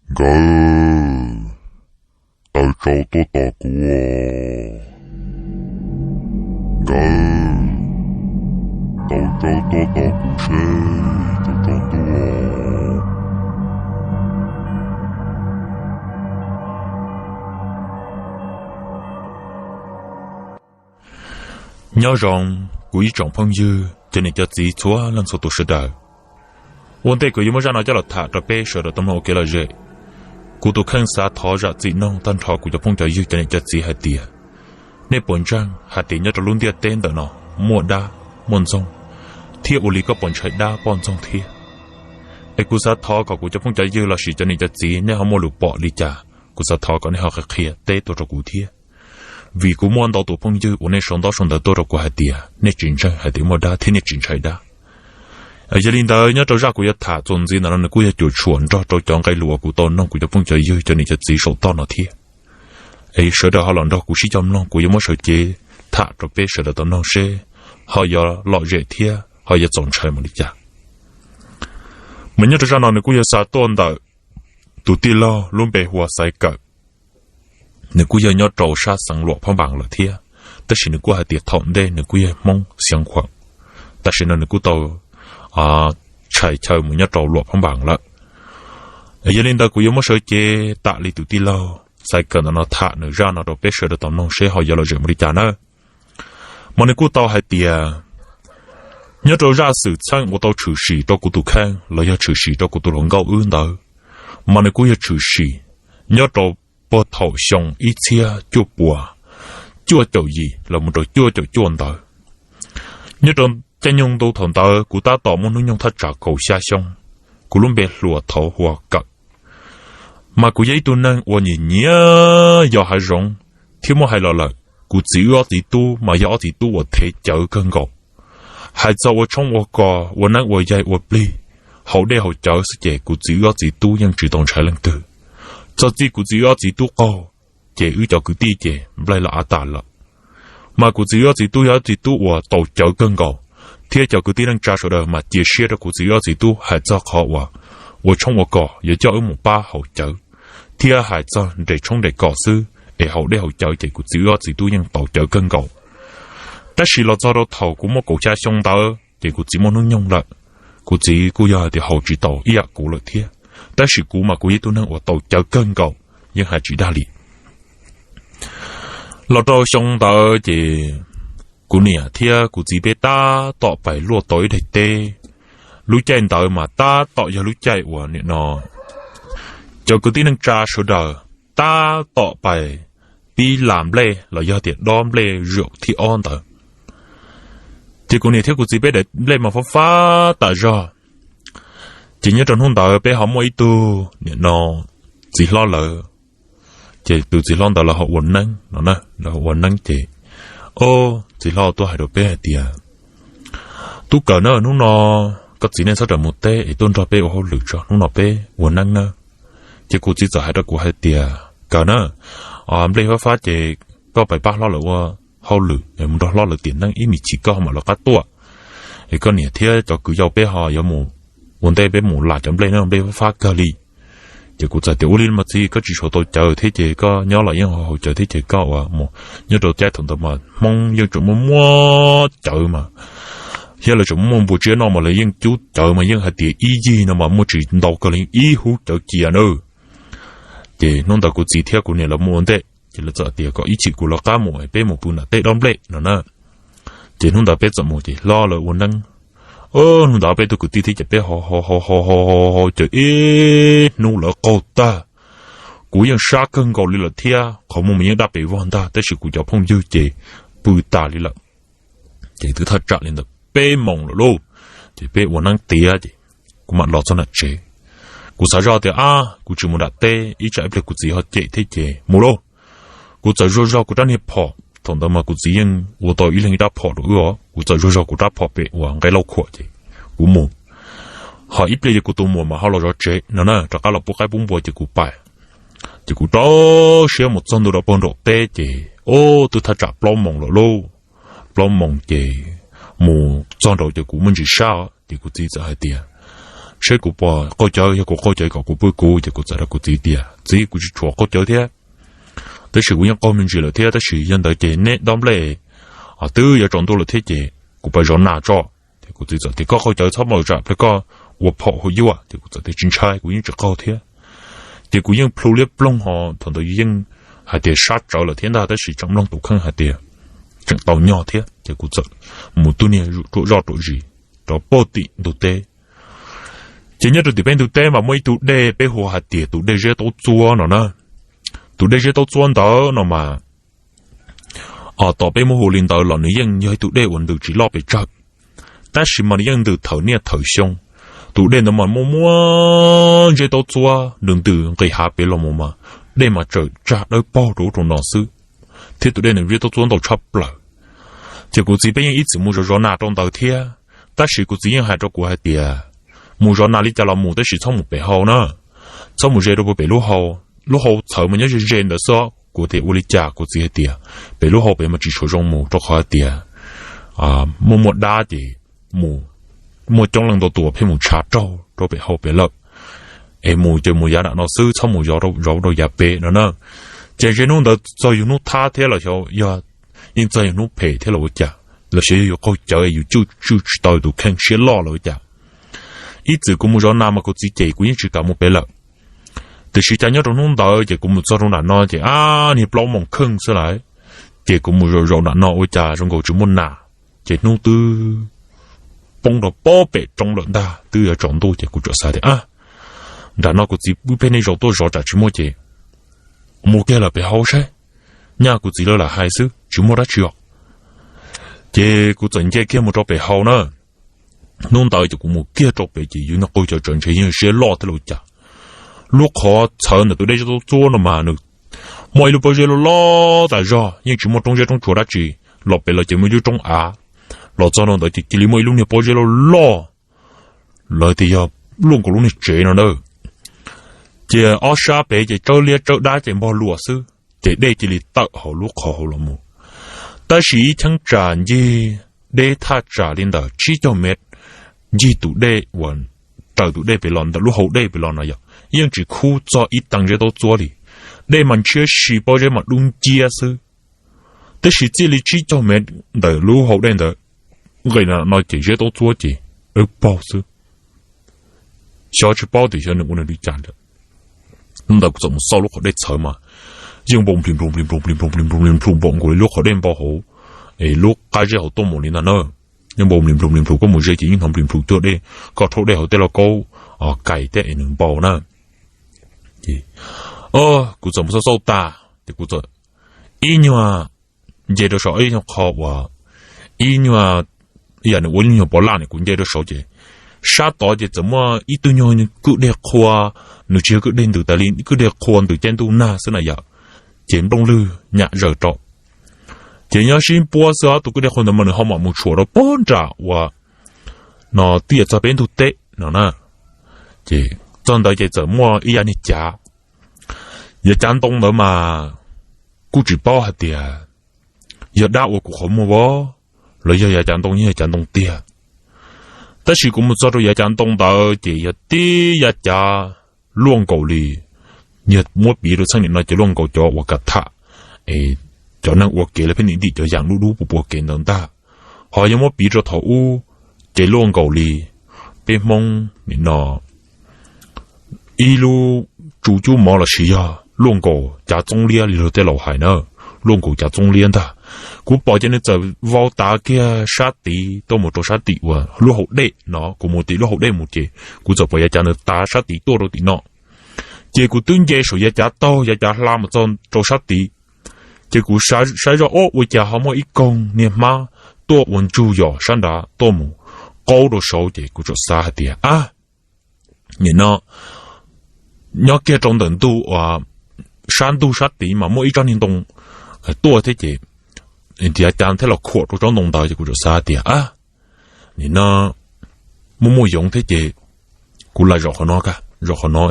Nkawd, tawv tsau tuaj tos kuv os. Nkawd, tawv tsau tuaj tos kuv seb puas tso ntuj. Nyob zoo, kuv ib tsoom phooj ywg cov niam cov txiv txhua leej txhua tus sawv daws. Ua ntej kuv yuav muab zaj no coj los tham rau peb sawv daws tau mloog ua kev lom zem, kuv tus kheej xav thov zam txim noog tag nrho kuv cov phooj cov ywg cov niam cov txiv hais tias, nej puas ntseeg hais tias nyob rau lub ntiaj teb ntawm no muaj dab, muaj ntxoog, thiab ua li koj puas ntshai dab poj ntxoog thiab? Es kuv xav thov kom kuv cov phooj cov ywg lossis cov niam cov txiv nej ho muaj lus pom li cas, kuv xav thov kom nej ho qhia qhia teb tuaj rau kuv thiab. Vim kuv muaj ntau tus phooj ywg uas nej sau ntaub sau ntawv tuaj rau kuv hais tias nej tsis ntseeg hais tias muaj dab thiab nej tsis ntshai dab. Yog li ntawd nyob rau zaj kuv yuav tham txuas ntxiv ntawm no nws kuj yog cuam tshuam nrog rau cov nqe lus uas kuv tau noog kuv cov phooj cov ywg cov niam cov txiv saum toj no thiab. Es sawv daws ho los nrog kuv sib cog mloog, kuv yuav muab sawv cev tham rau peb sawv daws tau noog seb ho yuav lom zem thiab ho yuav txaus ntshai npaum li cas. Mas nyob rau zaj no nws kuj yog xa tuaj ntawm tus tij laug lub npe hu ua Xaiv Kawm. Nws kuj yog nyob rau sab xeev Luam Phab Npas lawm thiab, tab sis nws kuj hais tias thaum ntej nws kuj yog Hmoob Xeev Khuam, tam sim no nws kuj tau tshais chaw mus nyob rau Luam Phab Npas lawm. Yog li ntawd kuv yuav muab sawv cev tam li tus tij laug Xaiv Kawm ntawm no tham nws zaj no rau peb sawv daws tau noog seb ho yuav lom zem mus li cas na. Mas nws kuj tau hais tias, nyob rau zaj xwm txheej uas tau tshwm sim rau kuv tus kheej los yog tshwm sim rau kuv tus hluas nkauj wb ntawd, mas nws kuj yog tshwm sim nyob rau puag thaum xyoo ib txhiab cuaj puas cuaj caum yim los mus rau cuaj caum cuaj ntawd. Nyob rau caij nyoog ntu thaum ntawd kuv tab tom muaj hnub nyoog thaj tsam kaum xya xyoo, kuv lub npe hluas thaud hu ua Kawm. Mas kuv yog ib tug neeg uas nyiam nyiam yos hav zoov, thiab muab hais los lawm, kuv txiv wb ob txiv tub mas yog ob txiv tub uas thev cawv kawg nkaus. Hais txog ua tshoob ua kos, ua neeb ua yaig ua plig, haus dej haus cawv xwb ces kuv txiv wb ob txiv tub yeej tsis tau ntshai leej twg. Txog txij kuv txiv wb ob txiv tub qaug, ces wb cov kwv tij ces nplaig los av tas lawm. Mas kuv txiv wb ob txiv tub yog ob txiv tub uas tau cawv kawg nkaus, thiab cov kwv tij neej tsa sawv daws mas cia siab rau kuv txiv wb ob txiv tub hais txog qhov uas ua tshoob ua kos yuav coj wb mus pab haus cawv, thiab hais txog nres tshoob nres kos xwb es haus dej haus cawv ces kuv txiv wb ob txiv tub yeej tau cawv kawg nkaus. Tab sis los txog rau thaum kuv muaj kaum xya xyoo ntawd ces kuv txiv muaj hnub nyoog lawm, kuv txiv kuj yog hais tias haus tsis tau ib yam kuv lawm thiab, tab sis kuv mas kuv yog ib tug neeg uas tau cawv kawg nkaus, yeej hais tsis dag li. Los rau xyoo ntawd ces kuv niam thiab kuv txiv peb tab tom pais luaj tau ib daim teb. Lub caij ntawd mas tab tom yog lub caij uas nim no cov kwv tij neej tsa sawv daws tab tom pais pib las nplej los yog tias dob nplej zaum thib ob ntawd. Ces kuv niam thiab kuv txiv peb daim nplej mas fab fab tas zog. Ces nyob rau hnub ntawd peb ho muaj ib tug nim no txiv hlob lawv, ces tus txiv hlob ntawd lawv ho ua neeb no na, lawv ho ua neeb ces, o, txiv hlob tuaj hais rau peb hais tias, tub Kawm na, hnub no koj txiv nej txhob rawm mus teb es tuaj nrog peb ua hauj lwm tso, hnub no peb ua neeb na. Ces kuv txiv txawm hais rau kuv hais tias, Kawm na, nplej fab fab ces koj pais pab hlob lawv ua hauj lwm es mus nrog hlob lawv tiam neeb ib me chim koj ho mam lawv qab tuaj. Es koj niam thiab cov kwv yau peb ho yuav mus ua ntej, peb mus las cov nplej na, nplej fab fab kawg li. Ces kuv txawm tias, ua li mas txiv, koj tsis tshua tau cawv thiab ces koj nyob los yeej haus cawv thiab ces koj ua mus. Nyob rau caij thaum ntawd mas Hmoob yeej tseem muaj muaj cawv mas, thiab lawv tseem muaj npua tsiab noj mas lawv yeej cub cawv mas yeej hais tias ib yig no mas muaj tsis ntau kawg li, ib hub cawv cia na. Ces hnub ntawd kuv txiv thiab kuv niam lawv mus ua ntej, ces lawv txawm tias kom ib chim kuv lawv qab mus, peb mus pw nram teb dob nplej no na. Ces hnub ntawd peb txawm mus ces hlob lawv ua neeb. Hnub ntawd peb tug kwv tij thiab ces peb haus haus haus haus haus haus ces ib hnub lawv qaug tag. Kuv yeej sab kawg nkaus li lawm thiab, qhov muag mas yeej daj pes vog ntag, tab sis kuv cov phooj ywg ces pw tas li lawm. Ces twb thaj tsam li ntawd peb moos lawm lauj. Ces peb ua neeb tiav ces kuv mam los txog nram tsev. Kuv xav zoj tias, ab, kuv tsis mus nram teb ib tsam ib pliag kuv txiv ho cem thiab ces mus lauj. Kuv txawm zuag zog kuv rab niag phom, thaum ntawd mas kuv txiv yeej ua tau ib leeg ib rab phom rau wb os. Kuv txawm zuag zog kuv rab phom pem uas nqaij lauj khuam ces kuv mus. Ho ib pliag ces kuv tus muam mas ho los zov tsev no na, rov qab los pub qaib pub npua ces kuv pais. Ces kuv rau siab mus txog ntua rau puag nraum teb ces, o, twb thaj tsam plaub moos lawm lauj. Plaub moos ces mus txog nraud ces kuv muaj ntsis sab os, ces kuv txiv txawm hais tias, saib kuv puas qaug cawv, yog kuv qaug cawv kom kuv pw kuv. Ces kuv txawm rau kuv txiv tias, Txiv, kuv tsis tshua qaug cawv thiab, tab sis kuv yeej qaug me ntsis lawm thiab, tab sis yog ntawd ces neb dob nplej twb yuav tsaus ntuj lawm thiab ces kuv pab zov nas tso. Ces kuv txiv txawm tias, Koj qaug cawv txhob mus tsam ple koj ua phaum hu yuaj. Ces kuv txawm tias, Tsis ntshai, kuv yeej tsis qaug thiab. Ces kuv yeej plhu liab ploog ho thaum ntawd yeej hais tias sab tsawv lawm thiab ntag, tab sis tseem mloog tus kheej hais tias tseem tau nyob thiab. Ces kuv txawm mus tus niag ruam zoj ruam zis rov pem tim ntug teb. Ces nyob rau tim peb ntug teb mas muaj ib tug dej peb hu hais tias tus dej Zeb Taub Txuab no na. Tus dej Zeb Taub Txuab ntawd no mas, tom peb muab hu li ntawd los nws yeej yog ib tug dej uas ntws tsis loj pes tsawg, tab sis mas nws yeej ntws thawm niaj thawm xyoo. Tus dej ntawd mas muaj muaj zeb taub txuab ntws ntws nqis hav pem los mus mas dej mas tseem tsag dawb paug rau ub rau no xwb, thiab tus dej ntawd zeb taub txuab ntau tshaj plaws. Ces kuv txiv peb yeej ib txwm mus zov zov nas rau ntawd thiab, tab sis kuv txiv yeej hais rau kuv hais tias, Mus zov nas li cas los mus, tab sis txhob mus pem hau na, txhob mus ze rau pem lub hau, lub hau txhawv mas nyob ze ze ntawd xwb. Kuv tias, Ua li cas? Kuv txiv hais tias, Pem lub hau pem mas tsis tshua zoo mus, rau qhov hais tias muaj muaj dab ces mus, muaj coob leej ntau tus pheej mus tshav raug rau pem hau pem lawm, es mus ces mus yav nram no xwb, txhob mus zov rau yav pem no na. Ces ze hnub ntawd txog yus hnub thab thiab los xyov yog yeej txog yus hnub phem thiab los ua cas, los xyov yog yus qaug cawv yus cwj tsis tau tus kheej siab loj los ua cas. Ib txwm kuv mus zov nas mas kuv txiv cem kuv yeej tsis kam mus pem lawm. Tiam sis cas nyob rau hnub ntawd ces kuv mus txog rau nram no ces ab niag plaub moos kheej xwb lawm, ces kuv mus zaum zaum nram no ua cas zoo nkaus tsis muaj nas, ces hnub twb poob rau pob pem roob lawm ntag, twb yuav tsaus ntuj ces kuv txawm xav tias, Ab, nram no kuv txiv wb pheej niaj zaus tuaj zov tsam tsis muaj ces mus kiag lawm pem hau saib, nyaj kuv txiv lawv lam hais xwb tsis muaj dab tsi os. Ces kuv txawm nce kiag mus rau pem hau na. Hnub ntawd ces kuv mus kiag rau pem ces yus niag qaug cawv txawm ntshe yeej siab loj thiab los cas. Lub qhov txhawv ntawm tus dej zeb taub txuab no mas nws muaj ib lub pob zeb loj loj tas zog, yeej tsis muaj roob zeb roob tsuas dab tsi, los pem los ces muaj ib lub roob av, los txog rau ntawd ces cia li muaj ib lub niag pob zeb loj loj, lawv tias yog luaj nkaus lub niag tsev no na. Ces ob sab pem ces tsawb liab tsawb dab ces npog luas xwb, ces dej cia li tawm hauv lub qhov hauv los mus. Tab sis ib cheeb tsam ncig deb thaj tsam li ntawm tsib caug mev ncig tus dej uas raws tus dej pem los ntawm lub hau dej pem los no yog yeej tsis khub txog ib teev zeb taub txuab li. Dej mas ntshiab si pob zeb mas dub nciab xwb. Tab sis txij li tsib caug mev ntawm lub hau dej ntawd nqis no ces zeb taub txuab ces dawb paug xwb. Xyov tsis paub tias xyov nws ua nws li cas lawm. Hnub ntawd kuv txawm mus xauj lub qhov dej txhawv mas yeej npau nplis nplus nplis nplus nplis nplus nplis nplus nplis nplus npaum nkaus li lub qhov dej npau hauv, es lub qab zeb hauv tuaj mus li ntag na. Yeej npau nplis nplus nplis nplus, koj mus ze ces yeej hnov nplis nplus cuag dej, koj rhaub dej hauv tej lauj kaub kais tej es nws npau na. Kuv txawm mus xauj xauj tas ces kuv txawm ib nyuag nce rau saum ib nyuag qho uas ib nyuag ib yam nws ua ib nyuag pov laj ne, kuv nce rau saud ces sab tod ces txawm muaj ib tug nyuag kwj deg qhua, nws tsis yog kwj deg ntws tas li, kwj deg qhua ntws caij ntuj nag xwb na yom, ces nplooj lwg nyam zaws rau. Ces nyob sib puab xwb, ob tug kwj deg qhua ntawd mas nws ho mam mus tshuam rau puag nram uas no twb yuav txog peb ntug teb no na. Ces txog ntawd ces txawm muaj ib yav niag cav, yav cav ntoo ntawd mas kuj tsis paub hais tias yog dab ua kuv qhov muag vov los yog yav cav ntoo yog yav cav ntoo tiag. Tab sis kuv mus txog rau yav cav ntoo ntawd ces yog tib yav cav luaj nkaus li, yog muab piv rau txheej nim no ces luaj nkaus cov uas kav tham, es cov neeg ua kev lawv pheej ntim ntim cov yam dub dub puas puas kev ntawd ntag. Ho yog muab piv rau thaum ub ces luaj nkaus li peb Hmoob nim no ib lub tsu cub mov los sis yog luaj nkaus cav txoob liab li luag tej laus hais na, luaj nkaus cav txoob liab ntag. Kuv pom ces nws txawm vau tav kiag sab tid tuaj mus rau sab tim uas lub hau dej no, kuv mus tim lub hau dej mus ces kuv txawm pom yav cav ntawd tav sab tid tuaj rau tim no. Ces kuv twb nce saum yav cav taug yav cav hla mus txog rau sab tid, ces kuv saib zoj ua cas ho muaj ib koog niag hmab tuaj ua ntsug yos sab nrad tuaj mus qaub rau saud ces kuv txawm xav hais tias, Ab, nim no nyob kiag rau ntawm ntug uas sab ntug sab tid mas muaj ib tsob niag ntoo tuaj thiab ces yav cav thiaj los khuam rau tsob ntoo ntawd ces kuv txawm xav tias, Ab, nim no muaj muaj yoov thiab ces kuv lam zaum qhov no ka, zaum qhov no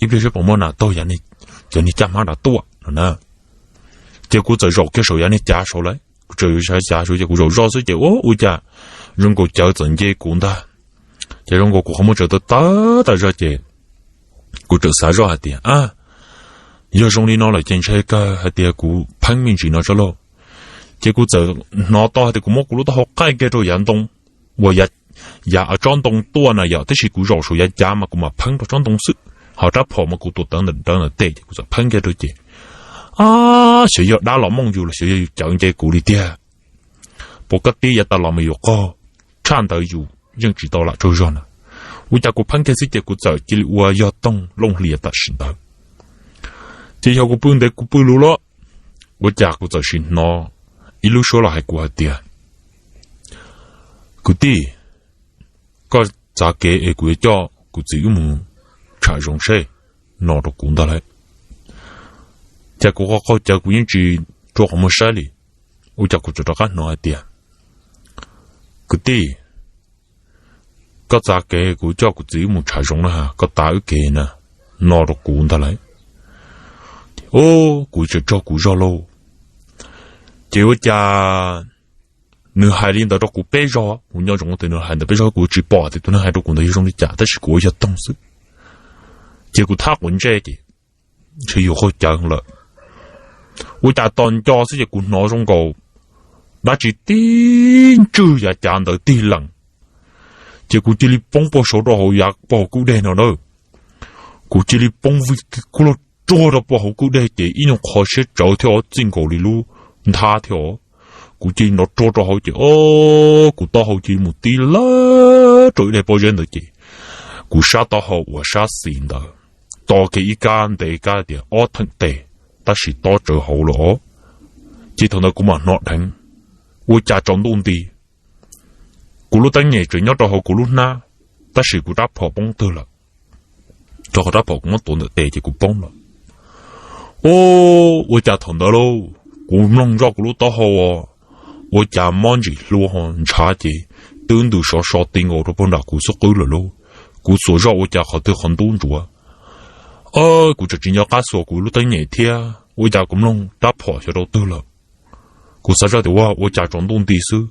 ib pliag saib puas muaj nas taug cov niag caj hmab nrad tuaj no na. Ces kuv txawm zaum kiag saum yav niag cav saud lawm, kuv txawm yav cav saud ces kuv zaum zoj xwb ces ua cas zoo nkaus cawv txawm nce kuv ntag. Ces zoo nkaus kuv qhov muag txawm tawv tawv tas zog ces kuv txawm xav zoj hais tias, a, yog zoo li no lawm ces ntshe kawg hais tias kuv pheeb me ntsis no tso lauj. Ces kuv txawm hnov tau hais tias kuv muab kuv lub taub hau qaij kiag rau yav ntoo, uas yav tsob ntoo tuaj na yom, tab sis kuv zaum saum yav cav mas kuv mam pheeb rau tsob ntoo xwb, ho rab phom mas kuv tuam tawv ntawm rawv ntawm tes ces kuv txawm pheeb kiag rau ces, a, xyov yog dab los mooj yus los xyov yog yus cawv nce kuv li tiag. Puas koj tib yav tas los mas yus qaug tshaj ntawd yus yeej tsis tau lam tsaug zog na. Ua cas kuv pheeb kiag xwb ces kuv txawm cia li ua yog toog looj hlias tam sim ntawd. Ces yog kuv pw ntev kuv pw luv lawm, ua cas kuv txawm sim hnov ib lub suab los hais kuv hais tias, kwv tij, koj txav kev es kuv yuav coj kuv txiv wb mus tsham zoov seb, no rau kuv ntag lauj. Ces kuv qaug cawv kuv yeej tsis rua qhov muag saib li, ua cas kuv txawm rov qab hnov hais tias, kwv tij, koj txav kev kuv coj kuv txiv wb mus tsham zoov na, koj tav wb kev na, no rau kuv ntag lauj. Ub, kuv tseem tsaug kuv zog lauj. Ces ua cas nws hais li ntawd rau kuv peb zaug, kuv nco ntsoov tias nws hais ntawd peb zaug, kuv tsis pom tias tus neeg hais rau kuv ntawd yog zoo li cas tab sis kuv ua yog toog xwb. Ces kuv thab quav ntsej ces ntshe yus qaug cawv lawm. Ua cas tos nco xwb ces kuv hnov zoo nkaus dab tsi tib ntswg yav cav ntawd tig lees, ces kuv cia li poob puag saud rau hauv yav puag hauv kwj deg no na. Kuv cia li poob vij kiag kub lug ruag rau puag hauv kwj deg ces ib nyuag qho siab tsawv thiab os, txij nkaus li lub nthab thiab os. Kuv cia li nrov ruag rau hauv ces o, kuv taub hau cia li mus tib lawm rau ib daim pob zeb ntawd ces kuv sab taub hau uas sab xis ntawd to kiag ib kab ntev kab tias ob theem tes, tab sis tob tsawv hauv lawm os. Ces thaum ntawd kuv mam hnov dheev, ua cas tsaus ntuj nti, kuv lub teeb nyem tseem nyob rau hauv kuv lub hnab, tab sis kuv rab phom poob twg lawm, rau qhov rab phom kuv muab tuav ntawm tes ces kuv poob lawm. Ub, ua cas thaum ntawd lauj, kuv mloog zoj kuv lub taub hau os, ua cas mob ntsim hlua ho ntshav ces twb ntws sov so ti nkaus rau puag nram kuv xub qwb lawm lauj. Kuv xuas zoj ua cas qhov twg qhov ntub ntsuav. Kuv tseem tsis nco qab xuas kuv lub teeb nyem thiab, ua cas kuv mloog rab phom xyov rau twg lawm. Kuv xav zoj tias ua, ua cas tsaus ntuj nti xwb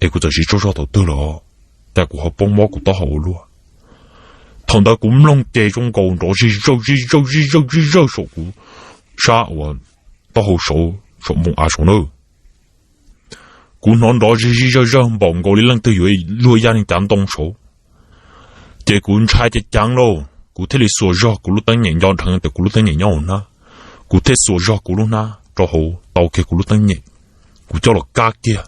es kuv txawm tsis tsaug zog thaum twg lawm os, cas kuv ho poob mob kuv taub hau ua luaj. Thaum ntawd kuv mloog ces zoo nkaus nrov zig zawj zig zawj zig zawj zig zawj saum kuv sab uas taub hau saud, saum npoo av saud na. Kuv hnov nrov zig zig zawj zawj npaum nkaus li leej twg yuav luag yaj neeg cav ntoo saud. Ces kuv ntshai ceev ceev lauj, kuv thiaj li xuas zog kuv lub teeb nyem, nco dheev tias kuv lub teeb nyem nyob hauv hnab. Kuv thiaj xuas zog kuv lub hnab rau hauv tau kiag kuv lub teeb nyem, kuv coj los kab kiag.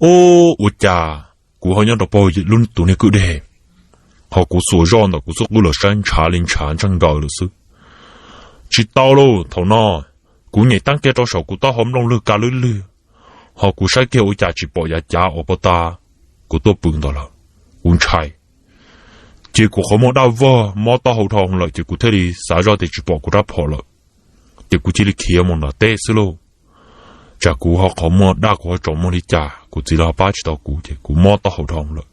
Ub, ua cas kuv ho nyob rau puag lub tus niag kwj deg, ho kuv xuas zoj ntawm kuv xub qwb los saib ntshav li ntshav ntsheej nkaws lawm xwb. Tsis tau lauj, thaum no kuv nyem teeb kiag rau saum kuv taub hau mloog lwg ka lwg lwg, ho kuv saib kiag ua cas tsis pom yav cav uas puag ta kuv tuaj pw ntawd lawm. Kuv ntshai, ces kuv qhov muag daj vog mob taub hau dhau lawm ces kuv thiaj li xav zoj tias tsis pom kuv rab phom lawm, ces kuv cia li khiav mus nram teb xwb lauj. Tsam kuv ho qhov muag daj kuv ho tsaus muag li cas kuv txiv lawv ho pab tsis tau kuv ces kuv mob taub hau dhau lawm.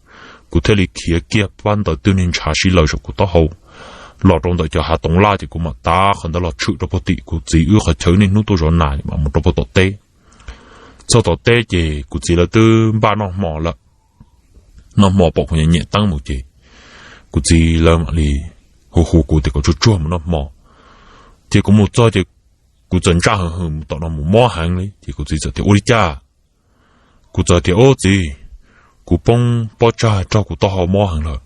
Kuv thiaj li khiav kiag pab ntawm twg niag ntshav sib laws saum kuv taub hau los rau ntawm cov hav toov laj ces kuv mam tav qhov ntawd los tshwm rau puag tim kuv txiv wb qhov chaw niaj hnub tuaj zov nas mam mus rau puag tom teb. Txog tom teb ces kuv txiv lawv twb npaj noj hmo lawm. Noj hmo pom kuv nyem nyem teeb mus ces kuv txiv lawv mam li hu hu kuv tias kom tsuag tsuag mus noj hmo. Ces kuv mus txog ces kuv txawm ntsaj heev hwm mus tom no mus mob heev li ces kuv txiv txawm tias ua li cas? Kuv txawm tias ub txiv, kuv poob pob tsag raug kuv taub hau mob heev lawm.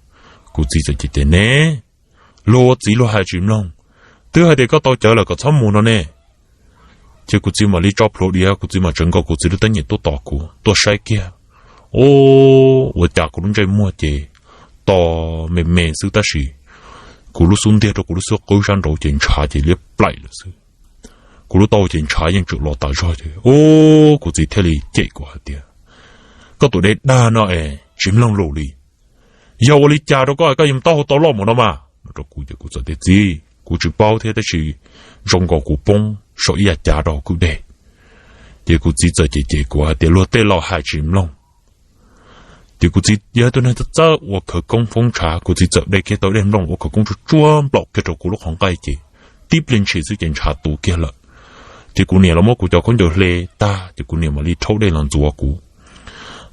Kuv txiv txawm cem tias ne, luag ua txiv luag hais tsis mloog, twb hais tias koj tau cawv lawm kom txhob mus no ne. Ces kuv txiv mam li tso plhuav diav, kuv txiv mam tsawv nkaus kuv txiv lub teeb nyem tuaj tos kuv tuaj saib kiag. Ub, ua cas kuv lub ntsej muag ces to me me xwb tab sis kuv lub xub ntiag rau kuv lub xub qwb sab nraud ces ntshav ces liab plaim lawm xwb. Kuv lub taub hau ces ntshav yeej tseem los tas zog ces ub, kuv txiv thiaj li cem kuv hais tias koj tus dej dag no es tsis mloog lus li, yog ua li cas rau koj es koj yuav taub hau tau loj mus no mas no rau kuv ces kuv txawm tias txiv, kuv tsis paub thiab tab sis zoo nkaus kuv poob saum ib yav cav rau hauv kwj deg. Ces kuv txiv txawm cem cem kuv hais tias luag tej laus hais tsis mloog. Ces kuv txiv yog ib tug neeg txawj txawj ua khawv koob foob ntshav, kuv txiv txawm de kiag tau dej nplooj ua khawv koob tsuag tsuag nplaum kiag rau kuv lub qhov nqaij ces tib pliag ntshis xwb ces ntshav tu kiag lawm. Ces kuv niam los muab kuv cov khaub ncaws hle tag ces kuv niam mam li rhaub dej los ntxuav kuv.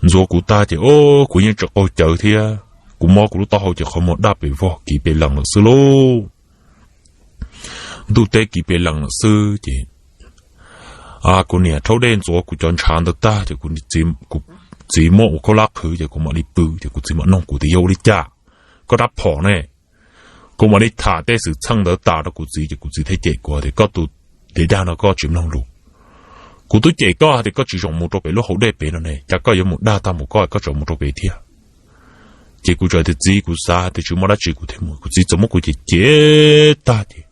Ntxuav kuv tag ces o, kuv yeej tseem qaug cawv thiab Kuv mob kuv lub taub hau ces qhov muag daj pes vog kiv pes lees lawm xwb lauj. Ntuj teb kiv pes lees lawm xwb ces kuv niam rhaub dej ntxuav kuv cov ntshav ntawd tag ces kuv txiv muab ua khaub hlab qhwv ces kuv mam li pw ces kuv txiv mam nug kuv tias yog ua li cas koj rab phom ne. Kuv mam li tham tej xwm txheej ntawd tas rau kuv txiv ces kuv txiv thiaj cem kuv tias koj tus dev dag no koj tsis mloog lus. Kuv twb cem koj tias koj tsis zoo mus rau pem lub hauv dej pem no ne, cas koj yuav mus dag tag mus koj koj tseem mus rau pem thiab. Ces kuv txawm tias txiv kuv xav tias tsis muaj dab tsi kuv thiaj mus, kuv txiv txawm muab kuv cem cem tag ces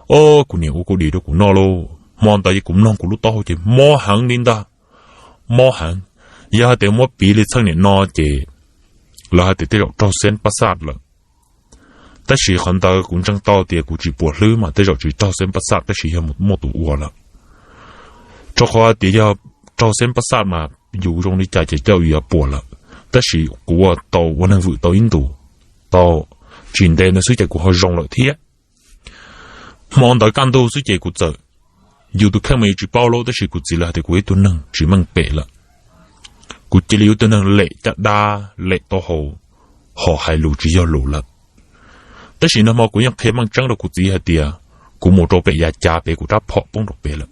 o kuv niam ua kuv dim rau kuv noj lauj. Hmo ntawd ces kuv mloog kuv lub taub hau ces mob heev li ntag, mob heev. Yog hais tias muab piv li txheej niam no ces lawv hais tias tej zaum raug xeeb pab xaj lawm. Tab sis qhov ntawd kuv ntseeg tau tias kuv tsis puas hlwb mas tej zaum tsis raug xeeb pab xaj tab sis yog muaj tus ua lawm. Rau qhov hais tias yog raug xeeb pab xaj mas yus zoo li cas ces coj yuav puas lawm. Tab sis kuv ua tau ua neeg vwm tau ib ntus, tau tsis ntev ntawd xwb ces kuv ho zoo lawm thiab. Hmo ntawd kaj ntug xwb ces kuv txawm, yus tus kheej mas yus tsis paub lauj tab sis kuv txiv lawv hais tias kuv ib tug neeg tsis meej pem lawm. Kuv cia li yus tus neeg lem caj dab lem taub hau, ho hais lus tsis yog lus lawm. Tab sis nag hmo kuv yeej qhia meej tseeb rau kuv txiv hais tias kuv mus rau pem yav cav pem kuv rab phom poob rau pem lawm.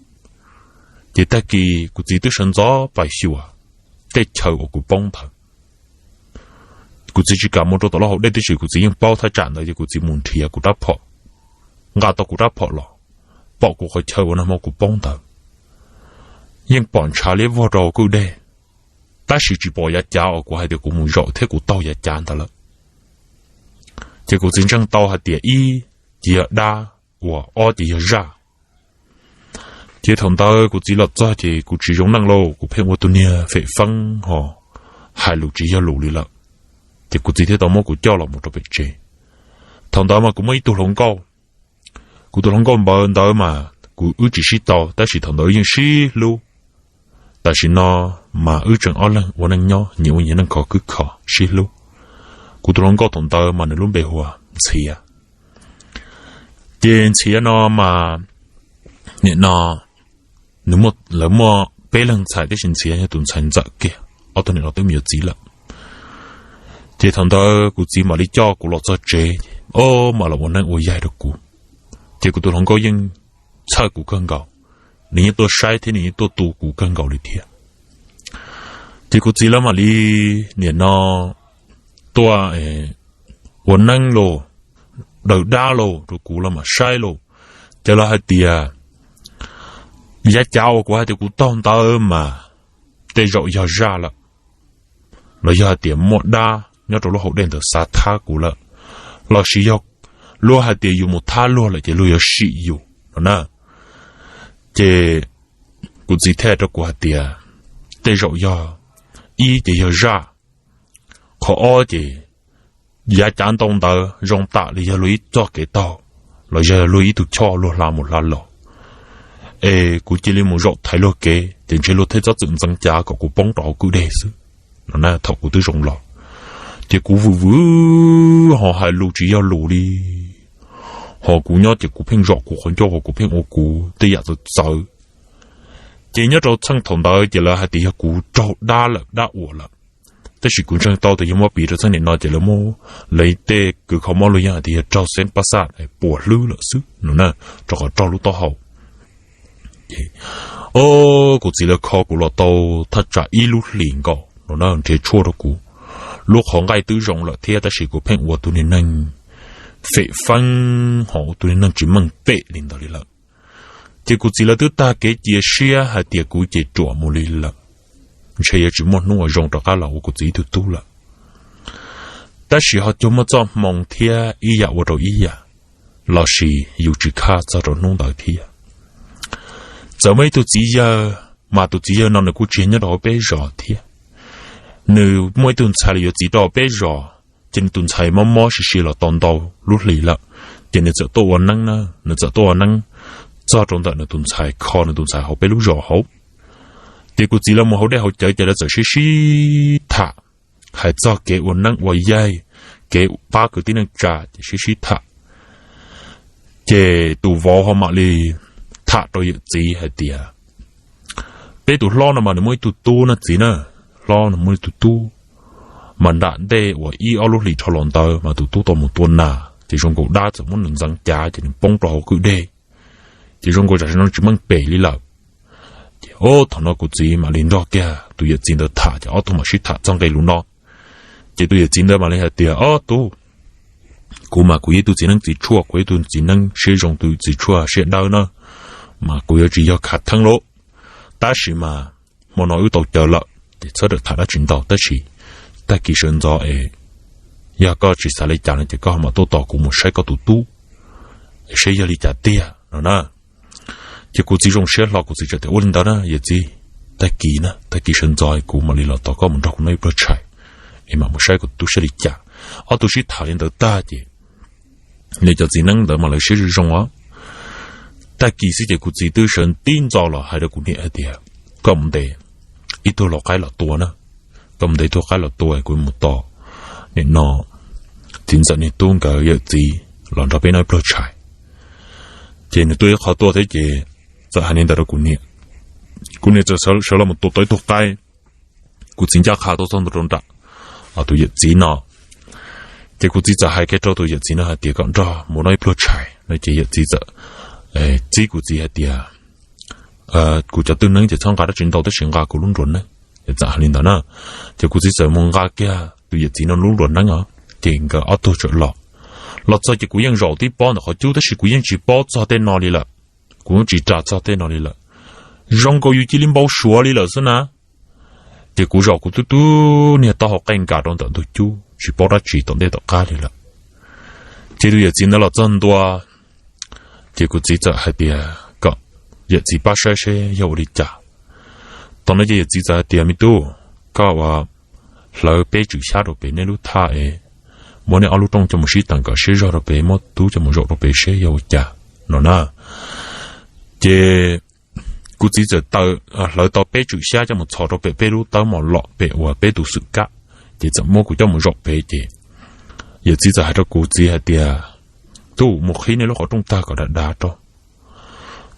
Ces tag kis kuv txiv twb sawv ntxov pais xyuas tej chaw uas kuv poob ntawd. Kuv txiv tsis kam mus rau tom lub hauv dej tiam sis kuv txiv yeej paub thaj tsam ntawd ces kuv txiv mus nrhiav kuv rab phom, nqa tau kuv rab phom los, pom kuv qhov chaw uas nag hmo kuv poob ntawd. Yeej pom ntshav liab vog rau hauv kwj deg, tab sis tsis pom yav cav uas kuv hais tias kuv mus zaum thiab kuv taug yav cav ntawd lawm. Ces kuv txiv ntseeg tau hais tias ib ces yog dab, uas ob ces yog zaj. Ces thaum ntawd kuv txiv los txog ces kuv tsis zoo neej lauj, kuv pheej ua tus niag fem feeb ho hais lus tsis yog lus li lawm. Ces kuv txiv thiaj tau muab kuv coj los mus rau pem tsev. Thaum ntawd mas kuv muaj ib tug hluas nkauj, kuv tus hluas nkauj npawg ntawd mas kuv wb tsis sib tau tab sis thaum ntawd yeej sib hlub. Tam sim no mas wb tseem ob leeg ua neej nyob nyias ua nyias neej khov kwb kho sib hlub. Kuv tus hluas nkauj thaum ntawd mas nws lub npe hu ua Ntxhiav. Ces Ntxhiav no mas nim no nws, lawv muaj peb leeg ntxhais tab sis Ntxhiav yog tus ntxhais ntxawm kiag, ob tug niam laus twb mus yuav txiv lawm. Ces thaum ntawd kuv txiv mam li coj kuv los txog tsev, o, mam los ua neeb ua yaig rau kuv. Ces kuv tus hluas nkauj yeej txhawj kuv kawg nkaus, nws yeej tuaj saib thiab nws yeej tuaj tu kuv kawg nkaus li thiab. Ces kuv txiv lawv mam li nim no tuaj ua neeb los, daws dab los rau kuv los mam saib los. Ces lawv hais tias yav cav uas kuv hais tias kuv taug ntawd mas tej zaum yog zaj lawm, los yog hais tias muaj dab nyob rau lub hauv dej ntawd xav thab kuv lawm, los sis yog luag hais tias yus mus thab luag lawm ces luag yuav sim yus no na. Ces kuv txiv thiaj rau kuv hais tias tej zaum yog, ib ces yog zaj, qhov ob ces yav cav ntau ntawd zoo tam li yog luag ib txoj kev taug, los yog luag ib tug choj luag hla mus hla los, es kuv cia li mus zaum thaiv luag kev ces ntshe luag thiaj txhob txwm ntxeev cav kom kuv poob rau hauv kwj deg xwb no na. Thaum kuv twb zoo los ces kuv vwm vwm ho hais lus tsis yog lus li, ho kuv nyob ces kuv pheej zom kuv qhov ncauj ho kuv pheej ua kuv tej yam txawv txawv. Ces nyob rau txheej thaum ntawd ces lawv hais tias yog kuv raug dab lawm dab uas lawm, tab sis kuv ntseeg tau tias yog muab piv rau txheej nim no ces lawv muab, lawv tej kws kho mob luag yeej hais tias yog raug xeeb pab xaj puas hlwb lawm xwb no na, rau qhov raug lub taub hau. O, kuv txiv lawv kho kuv los tau thaj tsam ib lub hlis nkaus no na, nrhiav tshuaj rau kuv. Lub qhov nqaij twb zoo lawm thiab tab sis kuv pheej ua tus niag neeg fem feeb ho ua tus niag neeg tsis meej pem li ntawd li lawm. Ces kuv txiv lawv twb tag kev cia siab hais tias kuv ces ruam mus li lawm, ntshe yuav tsis muaj hnub uas zoo rov qab los ua kuv txiv ib tug tub lawm. Tab sis ho cuag muaj txoj hmoo thiab ib yam ua rau ib yam, los sis yus tsis khaj txog rau hnub ntawd thiab. Txawm muaj ib tug txiv yawg, mas tus txiv yawg no nws kuj tsis yog nyob rau hauv peb zos thiab. Nws muaj ib tug ntxhais los yuav txiv rau hauv peb zos, ces nws tus ntxhais mob mob si si los tau ntau lub hlis lawm, ces nws txawm tuaj ua neeb na, nws txawm tuaj ua neeb txog rau ntawm nws tus ntxhais, kho nws tus ntxhais hauv peb lub zos hauv. Ces kuv txiv lawv mus hauv dej hauv cawv ces lawv txawm sib sib tham, hais txog kev ua neeb ua yaig, kev pab kwv tij neej tsa ces sib sib tham. Ces tus vauv ho mam li tham rau yawm txiv hais tias, peb tus hlob no mas nws muaj ib tug tub na txiv na, hlob nws muaj ib tug tub, Mas nram ntej uas ib ob lub hlis dhau los ntawd mas tus tub tau mus tua nas ces zoo nkaus dab txawm muab nws ntxeev cav ces nws poob rau hauv kwj deg, ces zoo nkaus tam sim no tsis meej pem li lawm. Ces ob thaum no kuv txiv mam li nrog kiag tus yawm txiv ntawd tham ces ob tug mam sib tham txog nqe lus no. Ces tus yawm txiv ntawd mam li hais tias, Ob tug, kuv mas kuv yog ib tug txiv neeb txiv tshuaj, kuv yog ib tug txiv neeb siab zoo, tus txiv tshuaj siab dawb na, mas kuv yuav tsis yog khav theeb lauj. Tab sis mas hmo no wb tau caw lawm ces txhob rawm tham dab tsi ntau, tab sis tag kis sawv ntxov es yog koj tsis xav li cas no ces koj ho mam tuaj tos kuv mus saib koj tus tub seb yog li cas tiag no na. Ces kuv txiv zoo siab hlo, kuv txiv txawm tias, Ua li ntawd na yawm txiv, tag kis na, tag kis sawv ntxov kuv mam li los tos koj mus nrog kuv noj ib pluag tshais es mam mus saib kuv tub seb li cas. Ob tug sib tham li ntawd tag ces nws cov txiv neeb ntawd mas lawv siab zoo os. Tag kis xwb ces kuv txiv twb sawv tib ntxov los hais rau kuv niam hais tias, Koj mus ntes ib tug lau qaib los tua na, koj mus ntes ib tug qaib los tua kuv mus tos nim no txiv ntxawm niag tub nkawd yawm txiv los nrog peb noj ib pluag tshais. Ces nws tuaj ib qho tuaj thiab ces txawm hais li ntawd rau kuv niam. Kuv niam txawm sawv los mus tua tau ib tug qaib, kuv txiv ncaj qha tuaj txog ntua rau nram tus yawm txiv no. Ces kuv txiv txawm hais kiag rau tus yawm txiv no hais tias kom nrog mus noj ib pluag tshais no ces yawm txiv txawm txib kuv txiv hais tias, Kuv cov twj neeb ces txhob nqa dab tsi ntau tab sis nqa kuv lub nruas neeb. Ces txawm hais li ntawd na, ces kuv txiv txawm mus nqa kiag tus yawm txiv no lub nruas neeb os, ces nkawd ob tug txawm los. Los txog ces kuv yeej zaum tib pob ntawm qhov cub tab sis kuv yeej tsis paub txog tej no li lawm, kuv yeej tsis ras txog tej no li lawm. Zoo nkaus yus cia li npau suav li lawm xwb na. Ces kuv zaum kuv twb twb niag taub hau qeej nkas rau ntawm ntug cub tsis paub dab tsi tom ntej tom qab li lawm. Ces tus yawm txiv ntawd los txog ntua, ces kuv txiv txawm hais tias kom yawm txiv pab saib seb yog ua li cas. Thaum no ces yawm txiv txawm hais tias, Me tub, koj ua hlawv peb tswm xyab rau pem nej lub thaj es muab nej ob lub rooj coj mus sib teem kom siab zog rau pem, muab tub coj mus zaum rau pem seb yog ua cas no na. Ces kuv txiv txawm taw hlawv tau peb tswm xyab coj mus txhos rau pem peb lub tawb mos lom pem uas peb tus xwm kab, ces txawm muab kuv coj mus zaum pem ces yawm txiv txawm hais rau kuv txiv hais tias, Tub, mus qhib nej lub qhov rooj tag kom dav dav rau.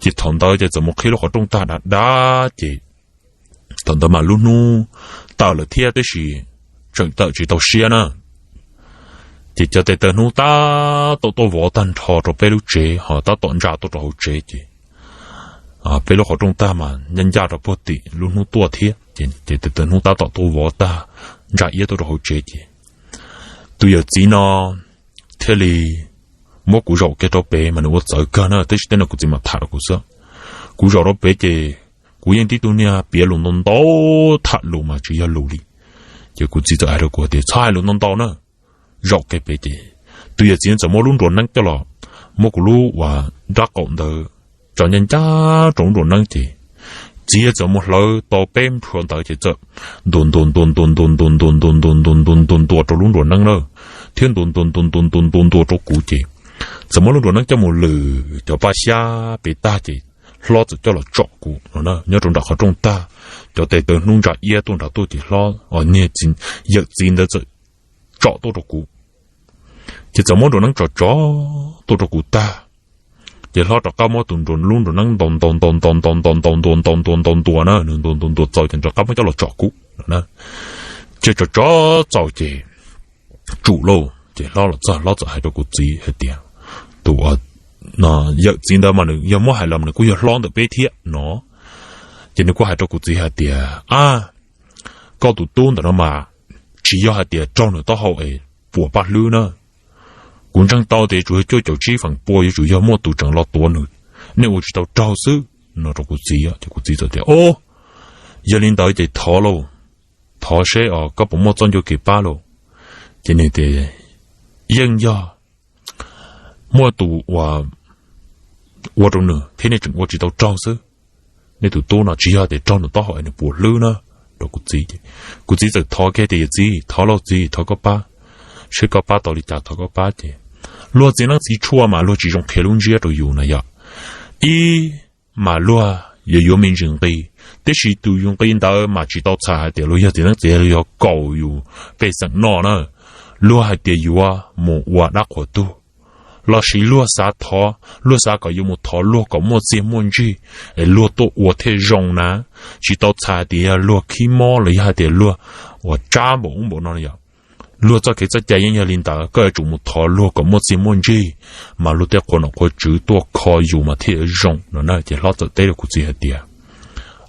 Ces thaum ntawd ces txawm mus qhib lub qhov rooj tag dav dav ces thaum ntawd mas lub hnub tawm lawm thiab tab sis tseem tawm tsis tau siab na. Ces cov tes taw hnub tab tom tuaj vov tag nrho rau peb lub tsev ho tab tom ntsa tuaj rau hauv tsev ces peb lub qhov rooj tag mas ncaj ncaj rau puag tim lub hnub tuaj thiab ces tes taw hnub tab tom tuaj vov tag ntsa iab tuaj rau hauv tsev ces tus yawm txiv no thiaj li muab kuv zaum kiag rau pem mas nws ua txawv kawg na tab sis tej no kuv txiv mam tham rau kuv xwb. Kuv zaum rau pem ces kuv yeej tib tug niag piav lus ntau ntau, tham lus mas tsis yog lus li. Ces kuv txiv txawm hais rau kuv tias, Txhob hais lus ntau ntau na. Zaum kiag pem ces tus yawm txiv txawm muab lub nruas neeb coj los, muab kuv lub uas nrab qaum ntawd tso ncaj ncaj rau lub nruas neeb ces txiv txawm mus hlawv tau peb nrhuav ntawd ces txawm ntuas ntuas ntuas ntuas ntuas ntuas ntuas ntuas ntuas ntuas ntuas ntuas ntuas rau lub nruas neeb na, thiab ntuas ntuas ntuas ntuas ntuas ntuas ntuas rau kuv ces txawm muab lub nruas neeb coj mus lwm cov paj xyab pem tag ces hlob txawm coj los tsom kuv no na, nyob rau nram qhov rooj tag, cov tes taw hnub ntsa iab tuaj nrad tuaj ces hlob, niag yawm txiv ntawd txawm tsom tuaj rau kuv. Ces txawm muab nruas neeb tsom tsom tuaj rau kuv tag, ces hlob rov qab muab tus nruas, lub nruas neeb ntaus ntaus ntaus ntaus ntaus ntaus ntaus ntaus ntaus ntaus ntaus ntuas na, nws ntuas ntuas ntuas txaus ces rov qab muab coj los tsom kuv no na. Ces tsom tsom txaus ces tsum lauj, ces hlob los txog hlob txawm hais rau kuv txiv hais tias, Tus yawm txiv ntawd mas nws yog muab hais los nws kuj yog hlob ntawm peb thiab no. Ces nws kuj hais rau kuv txiv hais tias, A, koj tus tub ntawm no mas tsis yog hais tias raug nws taub hau es puas paj hlwb na. Kuv ntseeg tau tias tsuas yog cuaj caum tsib feem pua, yuav tsum yog muaj tus tseem los tuav nws, nej ua tsis tau raug xwb no rau kuv txiv. Ces kuv txiv txawm tias, O, yog li ntawd ces thov lauj, thov seb os koj puas muaj txoj ncua kev pab lauj. Ces nws tias, Yeej yog muaj tus uas ua rau nws thiab nej tseem ua tsis tau raug xwb. Nej tus tub no tsis yog tias raug nws taub hau es nws puas hlwb na, rau kuv txiv. Kuv txiv txawm thov kiag tias, Yawm txiv, thov lauj txiv, thov koj pab, seb koj pab tau li cas thov koj pab. Ces luag txiv neeb txiv tshuaj mas luag tsis zoo qhia lub ntsiab rau yus na yom. Ib, mas luag yuav yuav me ntsis nqi, tiam sis tus yus nqi ntawd mas tsis tau txhais hais tias luag yog txiv neeb txiv, luag yuav kaum yus pej xeem noj na. Luag hais tias yuav mus ua dab qhuas tug, lossis luag xav thov, luag xav kom yuav mus thov luag kom muaj txiaj muaj ntsig es luag tuaj ua thiaj zoo na. Tsis tau txhais hais tias yog luag khib mob los yog hais tias luag uas tsab npaum ub npaum no yom. Luag txoj kev txoj cai yeej yog li ntawd, koj yuav tsum mus thov luag kom muaj txiaj muaj ntsig, mas luag tej qhua nom qhua tswv tuaj kho yus mas thiaj yuav zoo no na. Ces hlob txawm teb rau kuv txiv hais tias,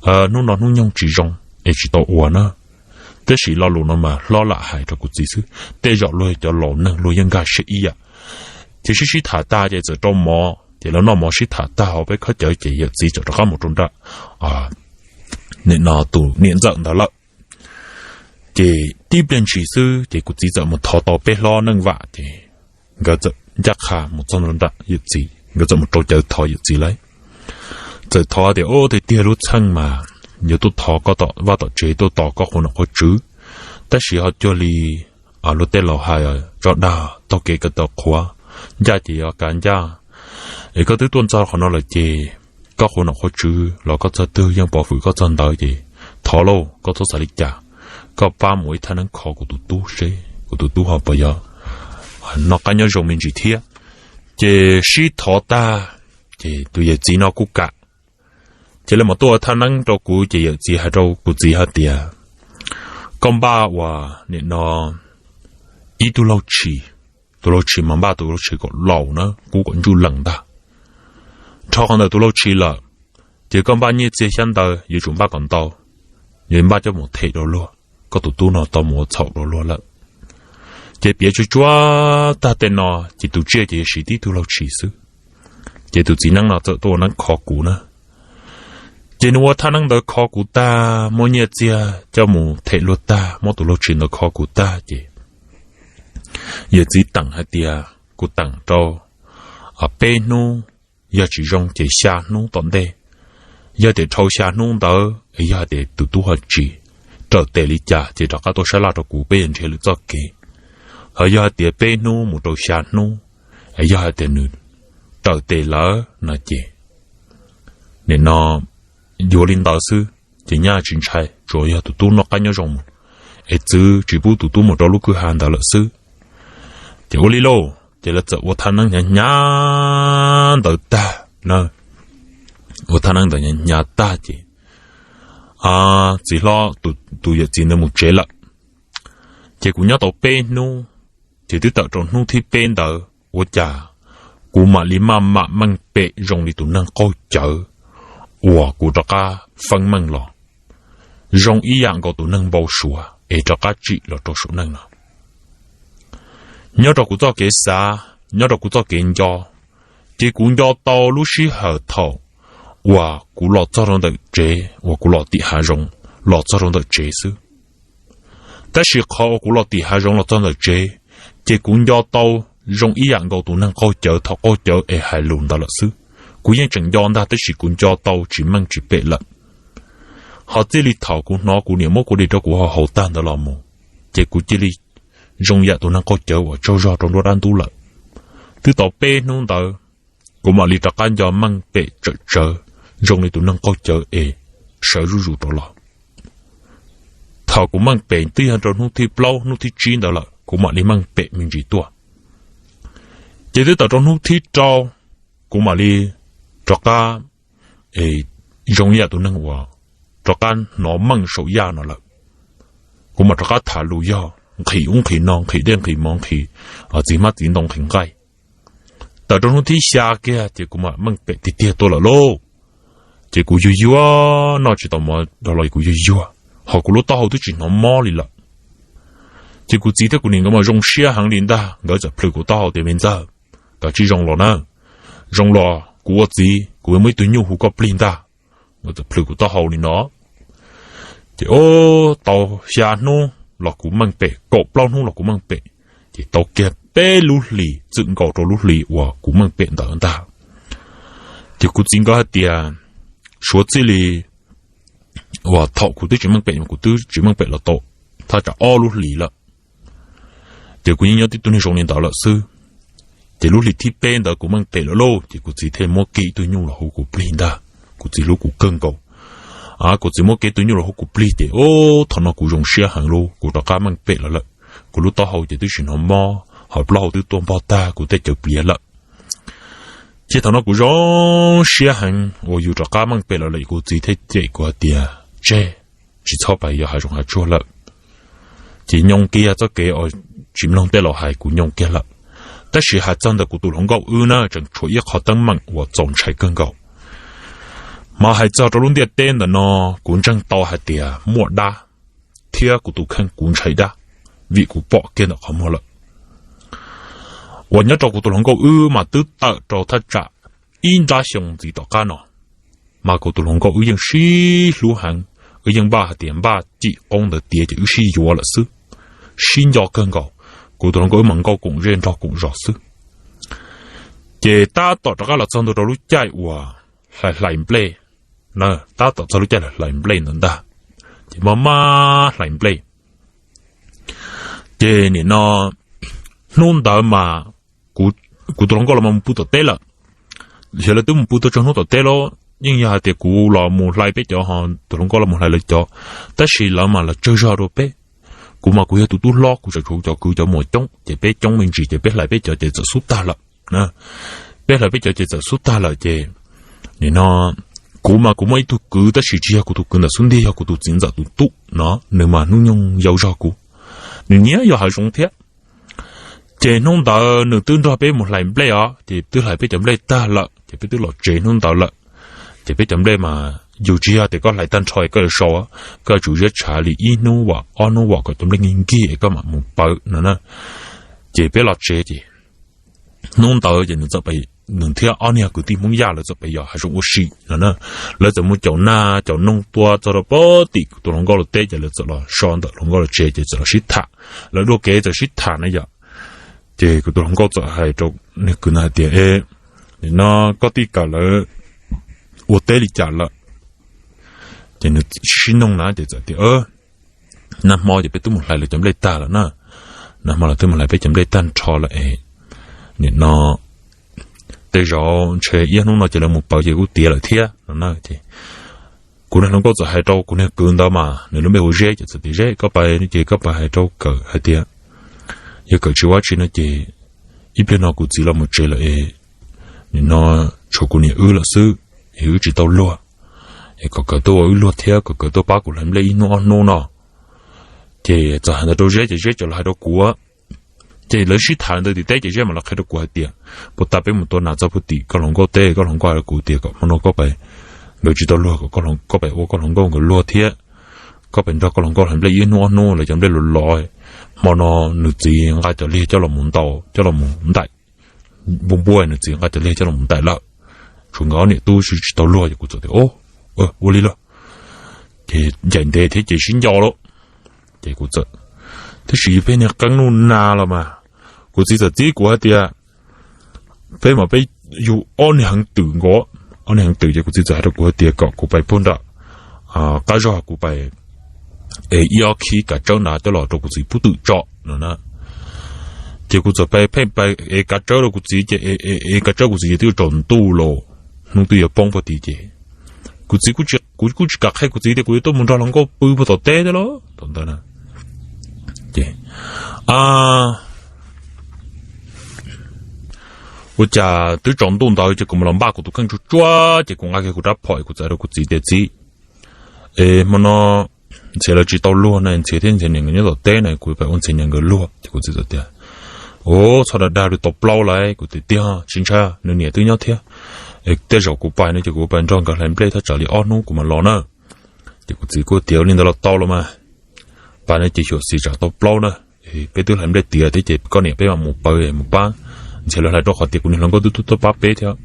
hnub no hnub nyoog tsis zoo es tsis tau ua na. Tab sis lo lus no mas hlob lam hais rau kuv txiv xwb, tej zaum luag cov laus neeg luag yeej nkag siab ib yam. Ces sib sib tham tag ces txawm rau mov, ces lawv noj mov sib tham tag hauv peb khob cawv ces yawm txiv txawm rov qab mus rau nram nim no tus niam ntxawm ntawd lawm. Ces tib pliag ntshis xwb ces kuv txiv txawm mus thov tau peb hlob neej vam ces nkawd txawm ncaj qha mus txog nram yawm txiv, nkawd txawm mus rau cawv thov yawm txiv lawm. Txawm thov tias, Ub, tiag tiag lub txheej mas yuav tuaj thov koj tom vaj tom tsev, tuaj tos koj qhua nom qhua tswv, tab sis ho cuag li luag tej laus hais, tso dag taug kev kawm tau qhuav, ncaj ces yuav kav ncaj. Es koj twb tuaj txog qhov no lawm ces koj qhua nom qhua tswv los koj txog twg yeej pov hwm koj txog ntawd ces thov lauj, koj txhob xav li cas. Koj pab mus ua ib thaj neeb kho kuv tus tub seb kuv tus tub ho puas yuav noj qab nyob zoo me ntsis thiab. Ces sib thov tag ces tus yawm txiv no kuj kam. Ces lawv mam tuaj ua thaj neeb rau kuv ces yawm txiv hais rau kuv txiv hais tias, Koj npaj ua nim no ib tug laug tshis, tus laug tshis mas npaj tus laug tshis kom laus na, kub kom ntsuj lees ntag. Dhau qhov ntawm tus laug tshis lawm, ces koj npaj nyiaj txiag xyab ntawv yuav tsum npaj kom ntau, yuav npaj coj mus them rau luag, koj tus tub no tau mus ua txhaum rau luag lawm. Ces piav tsuag tsuag tag tej no ces tus tsiaj ces yuav siv tib tug laug tshis xwb. Ces tus txiv neeb no txawm tuaj ua neeb kho kuv na. Ces nws ua thaj neeb ntawd kho kuv tag, muab nyiaj txiag coj mus them luag tag, muab tus laug tshis ntawd kho kuv tag ces yawm txiv teem hais tias kuv teem rau peb hnub, yog tsis zoo ces xya hnub tom ntej. Yog tias dhau xya hnub ntawd es yog hais tias tus tub ho tsis raws tes li cas ces rov qab tuaj sab laj rau kuv, peb yuav nrhiav lwm txoj kev. Ho yog hais tias peb hnub mus rau xya hnub es yog hais tias nws raws tes lawm no ces nim no yuav li ntawd xwb, ces nyaj tsis ntshai, tsuas yog tus tub noj qab nyob zoo mus, es txwv tsis pub tus tub mus rau lub kwj ha ntawd lawm xwb. Ces ua li lauj, ces lawv txawm ua thaj neeb hnyav hnyav ntawd tag na. Ua thaj neeb ntawd hnyav hnyav tag ces txiv hlob, tus yawm txiv ntawd mus tsev lawm. Ces kuv nyob tau peb hnub, ces twb tawm rau hnub thib peb ntawd ua cas kuv mam li maj mam meej pem zoo li tus neeg qaug cawv uas kuv rov qab feeb meej los, zoo ib yam nkaus tus neeg npau suav es rov qab tsim los rau saum neej no. Nyob rau kuv txoj kev xav, nyob rau kuv txoj kev nco, ces kuv nco tau lub sij hawm thaum uas kuv los txog rau ntawm tsev, uas kuv los tim hav zoov los txog rau ntawm tsev xwb. Tab sis qhov uas kuv los tim hav zoov los txog ntawm tsev, ces kuv nco tau zoo ib yam nkaus tus neeg qaug cawv thaum qaug cawv es hais lus ntawd lawm xwb. Kuv yeej tseem nco ntag tab sis kuv nco tau tsis meej tsis pem lawm. Ho txij li thaum kuv hnov kuv niam muab kuv di rau kuv haus haus tag ntawd los mus, ces kuv cia li zoo yam tus neeg qaug cawv uas tsaug zog rau nruab dab ntub lawm. Twb tau peb hnub ntawd, kuv mam li rov qab nco meej pem tsawm tsawv, zoo li tus neeg qaug cawv es sawv zuj zus rov los. Thaum kuv meej pem twb yog rau hnub thib plaub hnub thib tsib ntawd lawm kuv mam li meej pem me ntsis tuaj. Ces twb tawm rau hnub thib rau, kuv mam li rov qab zoo ib yam tus neeg uas rov qab hnov meej saum yaj no lawm. Kuv mam rov qab tham lus yog nqhis ub nqhis no, nqhis dej nqhis mov, nqhis txiv hmab txiv ntoo, nqhis nqaij. Tawm rau hnub thib xya kiag ces kuv mam meej pem tiag tiag tuaj lawm lauj. Ces kuv yuag yuag, noj tsis tau mov dhau los kuv yuag yuag, ho kuv lub taub hau twb tsis hnov mob li lawm. Ces kuv txiv thiab kuv niam nkawd mas zoo siab heev li ntag, nkawd txawm plhws kuv taub hau tias, Me ntxawg, kav tsij zoo los na, zoo los kuv ua txiv kuv yuav muaj ib tug nyuj hu koj plig ntag. Nkawd txawm plhws kuv taub hau li no. Ces tau xya hnub los kuv meej pem, kaum plaub hnub los kuv meej pem, ces tau kiag peb lub hlis txwm nkaus rau lub hlis uas kuv meej pem ntawd ntag. Ces kuv txiv nkawd hais tias, suav txij li uas thaum kuv twb tsis meej pem, kuv twb tsis meej pem los tau thaj tsam ob lub hlis lawm. Ces kuv yeej nyob tib tug neeg zoo li ntawd lawm xwb. Ces lub hlis thib peb ntawd kuv meej pem lawm lauj, ces kuv txiv thiaj muab kiag ib tug nyuj los hu kuv plig ntag. Kuv txiv hlub kuv kawg nkaus. Kuv txiv muab kiag ib tug nyuj los hu kuv plig ces, o, thaum no kuv zoo siab heev lauj, kuv rov qab meej pem los lawm. Kuv lub taub hau ces twb tsis hnov mob, ho plaub hau twb tuaj npog tag kuv tej cawv pliav lawm. Ces thaum no kuv zoo siab heev uas yus rov qab meej pem los lawm, kuv txiv thiaj cem kuv hais tias, Tseg, tsis txhob pais yos hav zoov hav tsuag lawm. Ces nyob kiag txoj kev uas tsis mloog tej laus hais kuv nyoo kiag lawm. Tab sis hais txog ntawm kuv tus hluas nkauj wb na tseem tshuav ib qho teeb meem uas txaus ntshai kawg nkaus. Mas hais txog rau lub ntiaj teb ntawm no, kuv ntseeg tau hais tias muaj dab, thiab kuv tus kheej kuv ntshai dab, vim kuv pom kiag ntawm qhov muag lawm. Uas nyob rau kuv tus hluas nkauj wb mas twb tawm rau thaj tsam ib nrab xyoo ntxiv tom qab no, mas kuv tus hluas nkauj wb yeej sib hlub heev, wb yeej npaj hais tias npaj cim qoob ntawd tiav ces wb sib yuav lawm xwb, sib nco kawg nkaus. Kuv tus hluas nkauj wb mas nkauj koom zej nrog koom zos xwb. Ces tab tom rov qab los txog ntua rau lub caij uas hlais hlais nplej, tab tom txog lub caij hlais hlais nplej ntawd ntag, ces maj maj hlais nplej. Ces nim no hnub ntawd mas kuv tus hluas nkauj los mus pw tom teb lawm. Xyov lawv twb mus pw tag tsaus hnub tom teb los yeej yog hais tias kuv los mus hlais peb cov ho tus hluas nkauj los mus hlais lawv cov, tab sis lawv mas los tsawg zog rau peb. Kuv mas kuv yog tus tub hlob, kuv tseem tshuav cov kwv cov muam coob ces peb coob me ntsis ces peb hlais peb cov ces txawm xub tag lawm. Peb hlais peb cov ces txawm xub tag lawm ces nim no kuv mas kuv muaj ib tug kwv tab sis tsis yog kuv tus kwv ntawm xub ntiag, yog kuv tus txiv ntxawm tus tub no, nws mas hnub nyoog yau zog kuv, nws nyiam yos hav zoov thiab. Ces hnub ntawd nws twb nrog peb mus hlais nplej os, ces twb hlais peb cov nplej tag lawm ces peb twb los tsev hnub ntawd lawm. Ces peb cov nplej mas yus tsis yog tias koj hlais tag nrho es koj yuav sau, koj yuav tsum ziab tshav li ib hnub vam ob hnub vam kom cov nplej nkig nkig es koj mam mus pawv no na. Ces peb los tsev ces hnub ntawd ces nws txawm, nws thiab ob niag kwv tij Hmoob Yaj lawv txawm pem yos hav zoov ua si no na. Lawv txawm mus caum nag caum noog tua txog rau pem tim kuv tus hluas nkauj lawv teb ces lawv txawm los so ntawm hluas nkauj lawv tsev ces txawm los sib tham. Lawv dua kev txawm sib tham na yom. Ces kuv tus hluas nkauj txawm hais rau niag kwv ntawd hais tias, e, nim no koj tij kawm lawv ua teb li cas lawm? Ces nws sib sib noog na ces txawm tias, nag hmo ces peb twb mus hlais lawv cov nplej tag lawm na, nag hmo lawv twb mus hlais peb cov nplej tag nrho lawm es nim no tej zaum ntshe ib hnub no ces lawv mus pawv ces kuj tiav lawm thiab no na. Ces kuv niag hluas nkauj txawm hais rau kuv niag kwv ntawd mas nws lub npe hu Zeb ces txawm tias, Zeb, koj pais no ces koj pais hais rau Kawm hais tias yog Kawm tsis ua tsi no ces ib pliag no kuv txiv los mus tsev lawm es nim no tshuav kuv niam wb lawm xwb es wb tsis tau luag, es kom Kawm tuaj ua wb luag thiab kom Kawm tuaj pab kuv hlais nplej ib hnub ob hnub no. Ces txawm hais ntawd rau Zeb ces Zeb txawm los hais rau kuv, ces lawv sib tham ntawd tim teb ces Zeb mam los qhia rau kuv hais tias, puag ta peb mus tua nas txog puag tim koj hluas nkauj teb, koj hluas nkauj hais rau kuv tias kom hmo no koj pais, nkawd tsis tau luag kom koj pais ua koj hluas nkauj nkawd luag thiab, koj pais nrog koj hluas nkauj hlais nplej ib hnub ob hnub lawv cov nplej los los, hmo no nws txiv nqa cov liag coj los mus ntaus coj los mus ntaim, npua npua nws txiv nqa cov liag coj los mus ntaim lawm, tshuav nkawd ob niam tub tsis tau luag. Ces kuv txawm tias, ua li los, ces ncaim ntev thiab ces sib nco lawm. Ces kuv txawm, tab sis peb niag qeeb nuj nas los mas, kuv txiv txawm txib kuv hais tias peb mas peb yug ob niag heev twm nkaus, ob niag heev twm ces kuv txiv txawm hais rau kuv hais tias kom kuv pais puag nram qab zog kuv pais ev ib ob khib kav tsawb ntawd coj los rau kuv txiv pub twm tso no na. Ces kuv txawm pheej pheej pais ev kav tsawb rau kuv txiv ces ev kav tsawb kuv txiv ces twb yuav tsaus ntuj los, hnub twb yuav poob puag tim ces kuv txiv, kuv kuj tsis kam qhia kuv txiv tias kuv yuav tuaj mus nrog hluas nkauj pw puag tom teb thiab los tom ntawd na. Ces ua cas twb tsaus ntuj ntawd ces kuv mus los npaj kuv tus kheej tsuag tsuag ces kuv nqa kiag kuv rab phom es kuv txawm hais rau kuv txiv tias, Txiv, es hmo no Ntxhiav lawv tsis tau luag na, Ntxhiav thiab Ntxhiav niam nkawd nyob tom teb na, kuv pais ua Ntxhiav niam nkawd luag. Ces kuv txiv txawm tias, Ua, txhob dag dag li tau plaub lawm. Kuv tias, Tiag, tsis ntshai, nws niam twb nyob thiab. Tej zaum kuv pais no ces kuv pais nrog nkawd hlais nplej thaj tsam li ob hnub kuv mam los na. Ces kuv txiv kuj tias, Ua li ntawd los tau los mas, pais no ces xyuam xim tsam tau plaub na. Peb twb hlais nplej tiav thiab ces koj niam peb mam mus pawv mus pab Ntxhiav lawv hlais rau qhov tias kuv niag hluas nkauj twb tuaj pab peb thiab.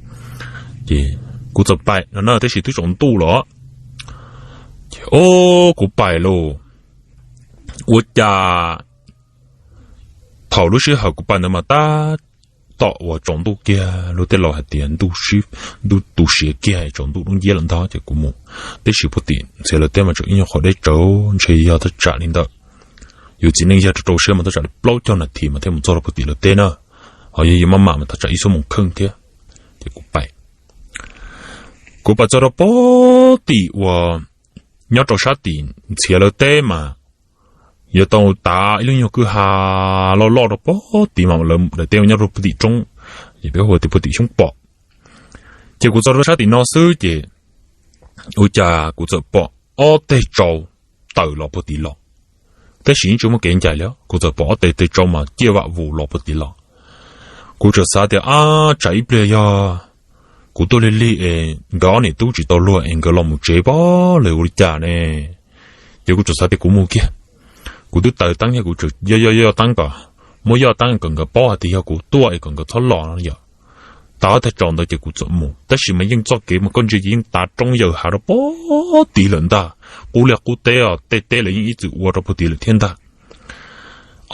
Ces kuv txawm pais no na, tab sis twb tsaus ntuj los. Ces o, kuv pais lauj, ua cas thaum lub sij hawm kuv pais ntawd mas tab tom uas tsaus ntuj kiag, luag tej laus hais tias ntuj tu siav kiag tsaus ntuj dub nciab lawm ntag. Ces kuv mus, tab sis puag tim Ntxhiav lawv teb mas tseem ib nyuag qhov deb tsawv, ntshe yog thaj tsam li ntawd, yus txiv neej yog rau rau siab mas thaj tsam li plaub caug nas this mas thiaj mus txog rau puag tim lawv teb na. Ho yog yus maj mam mas thaj tsam ib xuab moos kheej thiab. Ces kuv pais, kuv pais txog rau puag tim uas nyob rau sab tim Ntxhiav lawv teb mas yuav tau tav ib lub nyuag kwj ha loj loj rau puag tid mas lawv daim teb nyob rau puag tim roob, ces peb hu tias puag tim xyoob pom. Ces kuv txog rau sab tim no xwb ces ua cas kuv txawm pom ob teg tsau tawm los puag tid los. tab sis yeej tsis muaj kev ncaim li. Kuv txawm pom ob tes tes tsau mas ciaj vam vus los puag tid los. Kuv txawm xav tias, ab, tsam ib pliag yog kuv tuaj lig lig es nkawd ob niam tub tsis tau luag es nkawd los mus tsev pab lawv ua li cas ne. Ces kuv txawm xav tias kuv mus kiag. Kuv twb taws teeb thiab kuv txawm yoj yoj yoj teeb kom, muab yoj teeb kom nkawd paub hais tias yog kuv tuaj es kom nkawd txhob los no yom. Tav ob teg tsaus ntawd ces kuv txawm mus, tab sis mas yeej txoj kev mas koj ntsia ces yeej tav roob yaws hav rau puag tid lawm ntag. Qub liaj qub teb os, tej teb lawv yeej ib txwm ua rau puag tid lawm thiab ntag.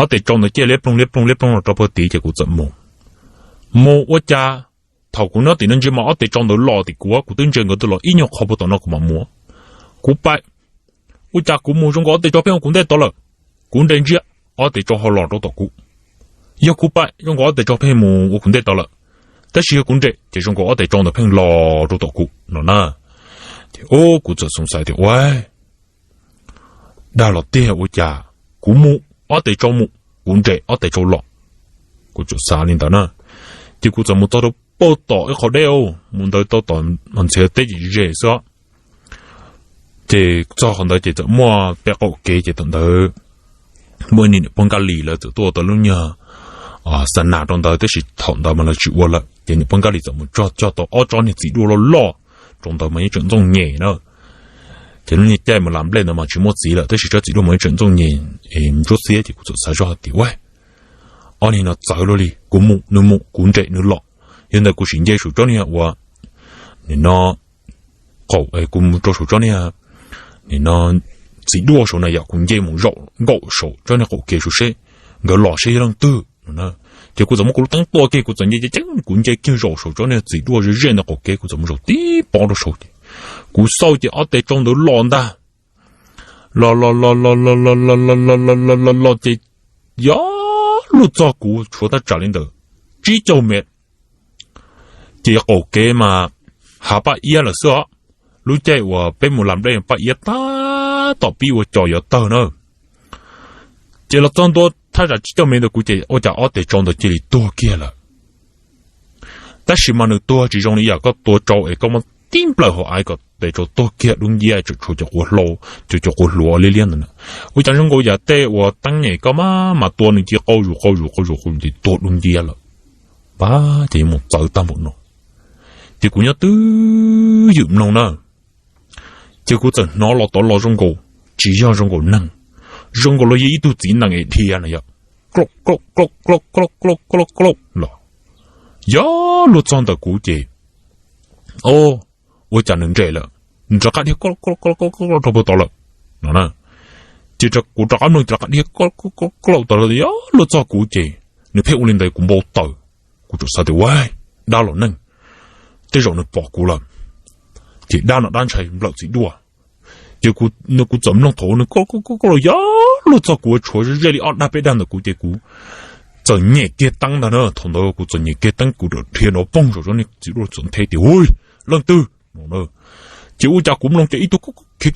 Ob tes tsau ntawd ciaj liab ploog liab ploog liab ploog los rau puag tid ces kuv txawm mus. Mus ua cas thaum kuv nyob tim no ntsia mas ob tes tsau ntawd los tim kuv, kuv twb ntsia nkawd twb los ib nyuag qho puag tom no kuv mam mus. Kuv pais, ua cas kuv mus zoo nkaus ob tes tsau pheej ua kuv ntej tod lawm. Kuv nres ntsia, ob tes tsau ho los rau tom kuv. Yog kuv pais zoo nkaus ob tes tsau pheej mus ua kuv ntej tod lawm, tab sis yog kuv nres ces zoo nkaus ob tes tsau ntawd pheej los rau tom kuv no na. Ces kuv txawm xav tias ua dag los tiag ua cas, kuv mus ob tes tsau mus, kuv nres ob tes tsau los. Kuv txawm xav li ntawd na. Ces kuv txawm mus txog rau puag tom ib qho deb, mus ntawd tau tom Ntxhiav teb ces ze xwb. Ces txog qhov ntawd ces txawm muaj tej qaum kev ces thaum ntawd muaj ib niam pog Nkaj Lis lawv txawm tuaj ua tau lub nyuag xa nas rau ntawd, tab sis thaum ntawd mas lawv tsis ua lawm. Ces niam pog Nkaj Lis txawm mus cog cog tau ob tsob niag txiv duaj loj loj rau ntawd mas yeej tseem ntxooj nyem na. Ces lub niag caij mus las nplej ntawd mas tsis muaj txiv lawm, tab sis tsob txiv duaj mas yeej tseem ntxooj nyem es ntsuab xiab. Ces kuv txawm xav zoj tias ua ob niag no txawv luaj li, kuv mus nws mus, kuv nres nws los. Yog ntawd kuv sim nce saum tsob niag uas nim no qaum, kuv mus rau saum tsob niag nim no txiv duaj saum na yom, kuv nce mus zaum nkaum saum tsob niag qaum kev saum seb nkawd los seb yog leej twg no. Ces kuv txawm muab kuv lub teeb tua kiag, kuv txawm nce ceev ceev, kuv nce kiag zaum saum tsob niag txiv duaj ze ze ntawd qaum kev, kuv txawm mus zaum tib pob rau saud ces kuv xauj ces ob tes tsau ntawd los ntag. Los los los los los los los los los los los los ces yuav luag txog kuv tshuav thaj tsam li ntawd tsib caug mev. Ces qaum kev mas hav Paj Iab lawm xwb os. Lub caij uas peb mus las nplej Paj Iab tab tom pib ua cos yuav tawg na. Ces los txog ntua thaj tsam tsib caug mev ntawd kuv ces ua cas ob tes tsau ntawd cia li tuag kiag lawm. Tab sis mas nws tuag tsis zoo li yam koj tua tsau es koj muab tib nplawm hauv av kom tes tsau tuag kiag dub nciab, tseem tshuav cov quav hlau, cov cov quav hluas liab liab ntawd na. Ua cas zoo nkaus yam tej uas teeb nyem koj mas mas tua nws cia li qau zus qau zus qau zus qau zus ces tuag dub nciab lawm. Pab ces yuav mus txawv tag npaum no. Ces kuv nyob twj ywm mloog na. Ces kuv txawm hnov los tod los zoo nkaus, tsis yog zoo nkaus neeg, zoo nkaus los yog ib tug txiv nees es dhia no yom, klaum klaum klaum klaum klaum klaum klaum klaum los. Yuav luag txog ntawm kuv ces, o, ua cas nws nres lawm, nws rov qab dhia klaum klaum klaum klaum rau puag tod lawm no na. Ces kuv rov qab mloog ces rov qab dhia klaum klaum klaum tod lawm, yuav luag txog kuv ces nws pheej ua li ntawd kuv npau taws. Kuv txawm xav tias ua dab los neeg, tej zaum nws pom kuv lawm. Ces dab no dab ntshai nplawm txiv duaj. Ces kuv txawm mloog thaum nws klaum klaum los yuav luag txog kuv tshuav ze ze li ob dag peb dag ntawm kuv ces kuv txawm nyem kiag teeb ntag na. Thaum ntawd kuv txawm nyem kiag teeb kuv dhia nrov poog saum tsob niag txiv duaj txawm nthe tias hu, leej twg? Ces ua cas kuv mloog ces ib tug khiav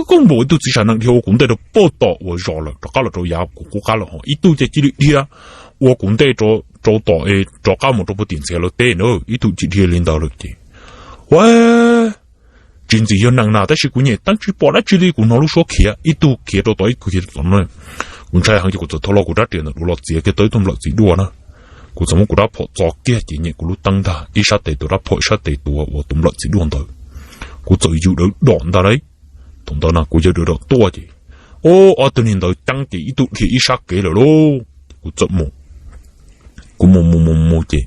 koob npaum ib tug txiv sam nees dhia ua kuv ntej rau puag tom uas zos lawm, rov qab los rau yav kuv qub qab lawm ho ib tug ces cia li dhia ua kuv ntej rau tom es rov qab mus rau puag tim Ntxhiav lawv teb na, ib tug cia dhia li ntawd lawm ces, ua, tsis ntxim yog neeg na tab sis kuv nyem teeb tsis pom dab tsi li, kuv hnov lub suab khiav ib tug khiav rau tod ib tug khiav rau tom no. Kuv ntshai heev ces kuv txawm thau los kuv rab riam ntawm duav los txiav kiag tau ib tug nplawm txiv duaj na. Kuv txawm muab kuv rab phom txo kiag ces nyem kuv lub teeb ntag, ib sab tes tuav rab phom ib sab tes tuav ua tus nplawm txiv duaj ntawd. Kuv txawm yws dawv dom ntag lauj. Thaum ntawd na kuv yws dawv dom tuaj ces, o, ob tug niag ntawd ceeb ces ib tug dhia ib sab kev lawm lauj. Kuv txawm mus, kuv mus mus mus mus ces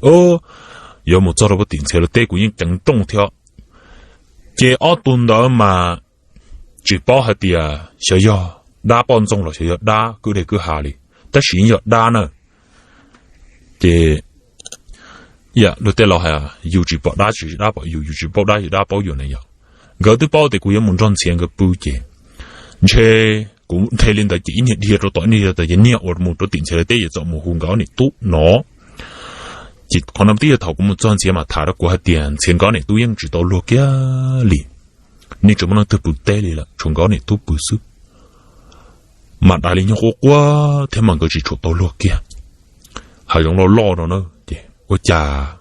yuav mus txog rau puag tim Ntxhiav lawv teb kuv yeej ceev nrooj thiab. Ces ob tug ntawd mas tsis paub hais tias xyov yog dab poj ntxoog los xyov yog dab kwj deg kwj ha li, tab sis yeej yog dab na. Ces luag tej laus hais, yus tsis pom dab tsis dab pom yus, yus tsis paub dab tsis dab paub yus na yom. Nkawd twb paub tias kuv yuav mus nrog Ntxhiav nkawd pw ces ntshe kuv nthe li ntawd ces ib niag dhia rau tom ib niag dhia tom ces niag uas mus rau tim Ntxhiav lawv teb ces txawm mus hu nkawd ob niam tub no. Ces qhov no twb yog thaum kuv mus txog Ntxhiav mas tham rau kuv hais tias Ntxhiav nkawd ob niam tub yeej tsis tau luag kiag li, nej tsis muaj leej twg pw teb li lawm, tshuav nkawd ob niam tub pw xwb. Mas dai li nyob quaj quaj thiab mas nkawd tsis tshua tau luag kiag. Hav zoov loj loj no na, ces ua cas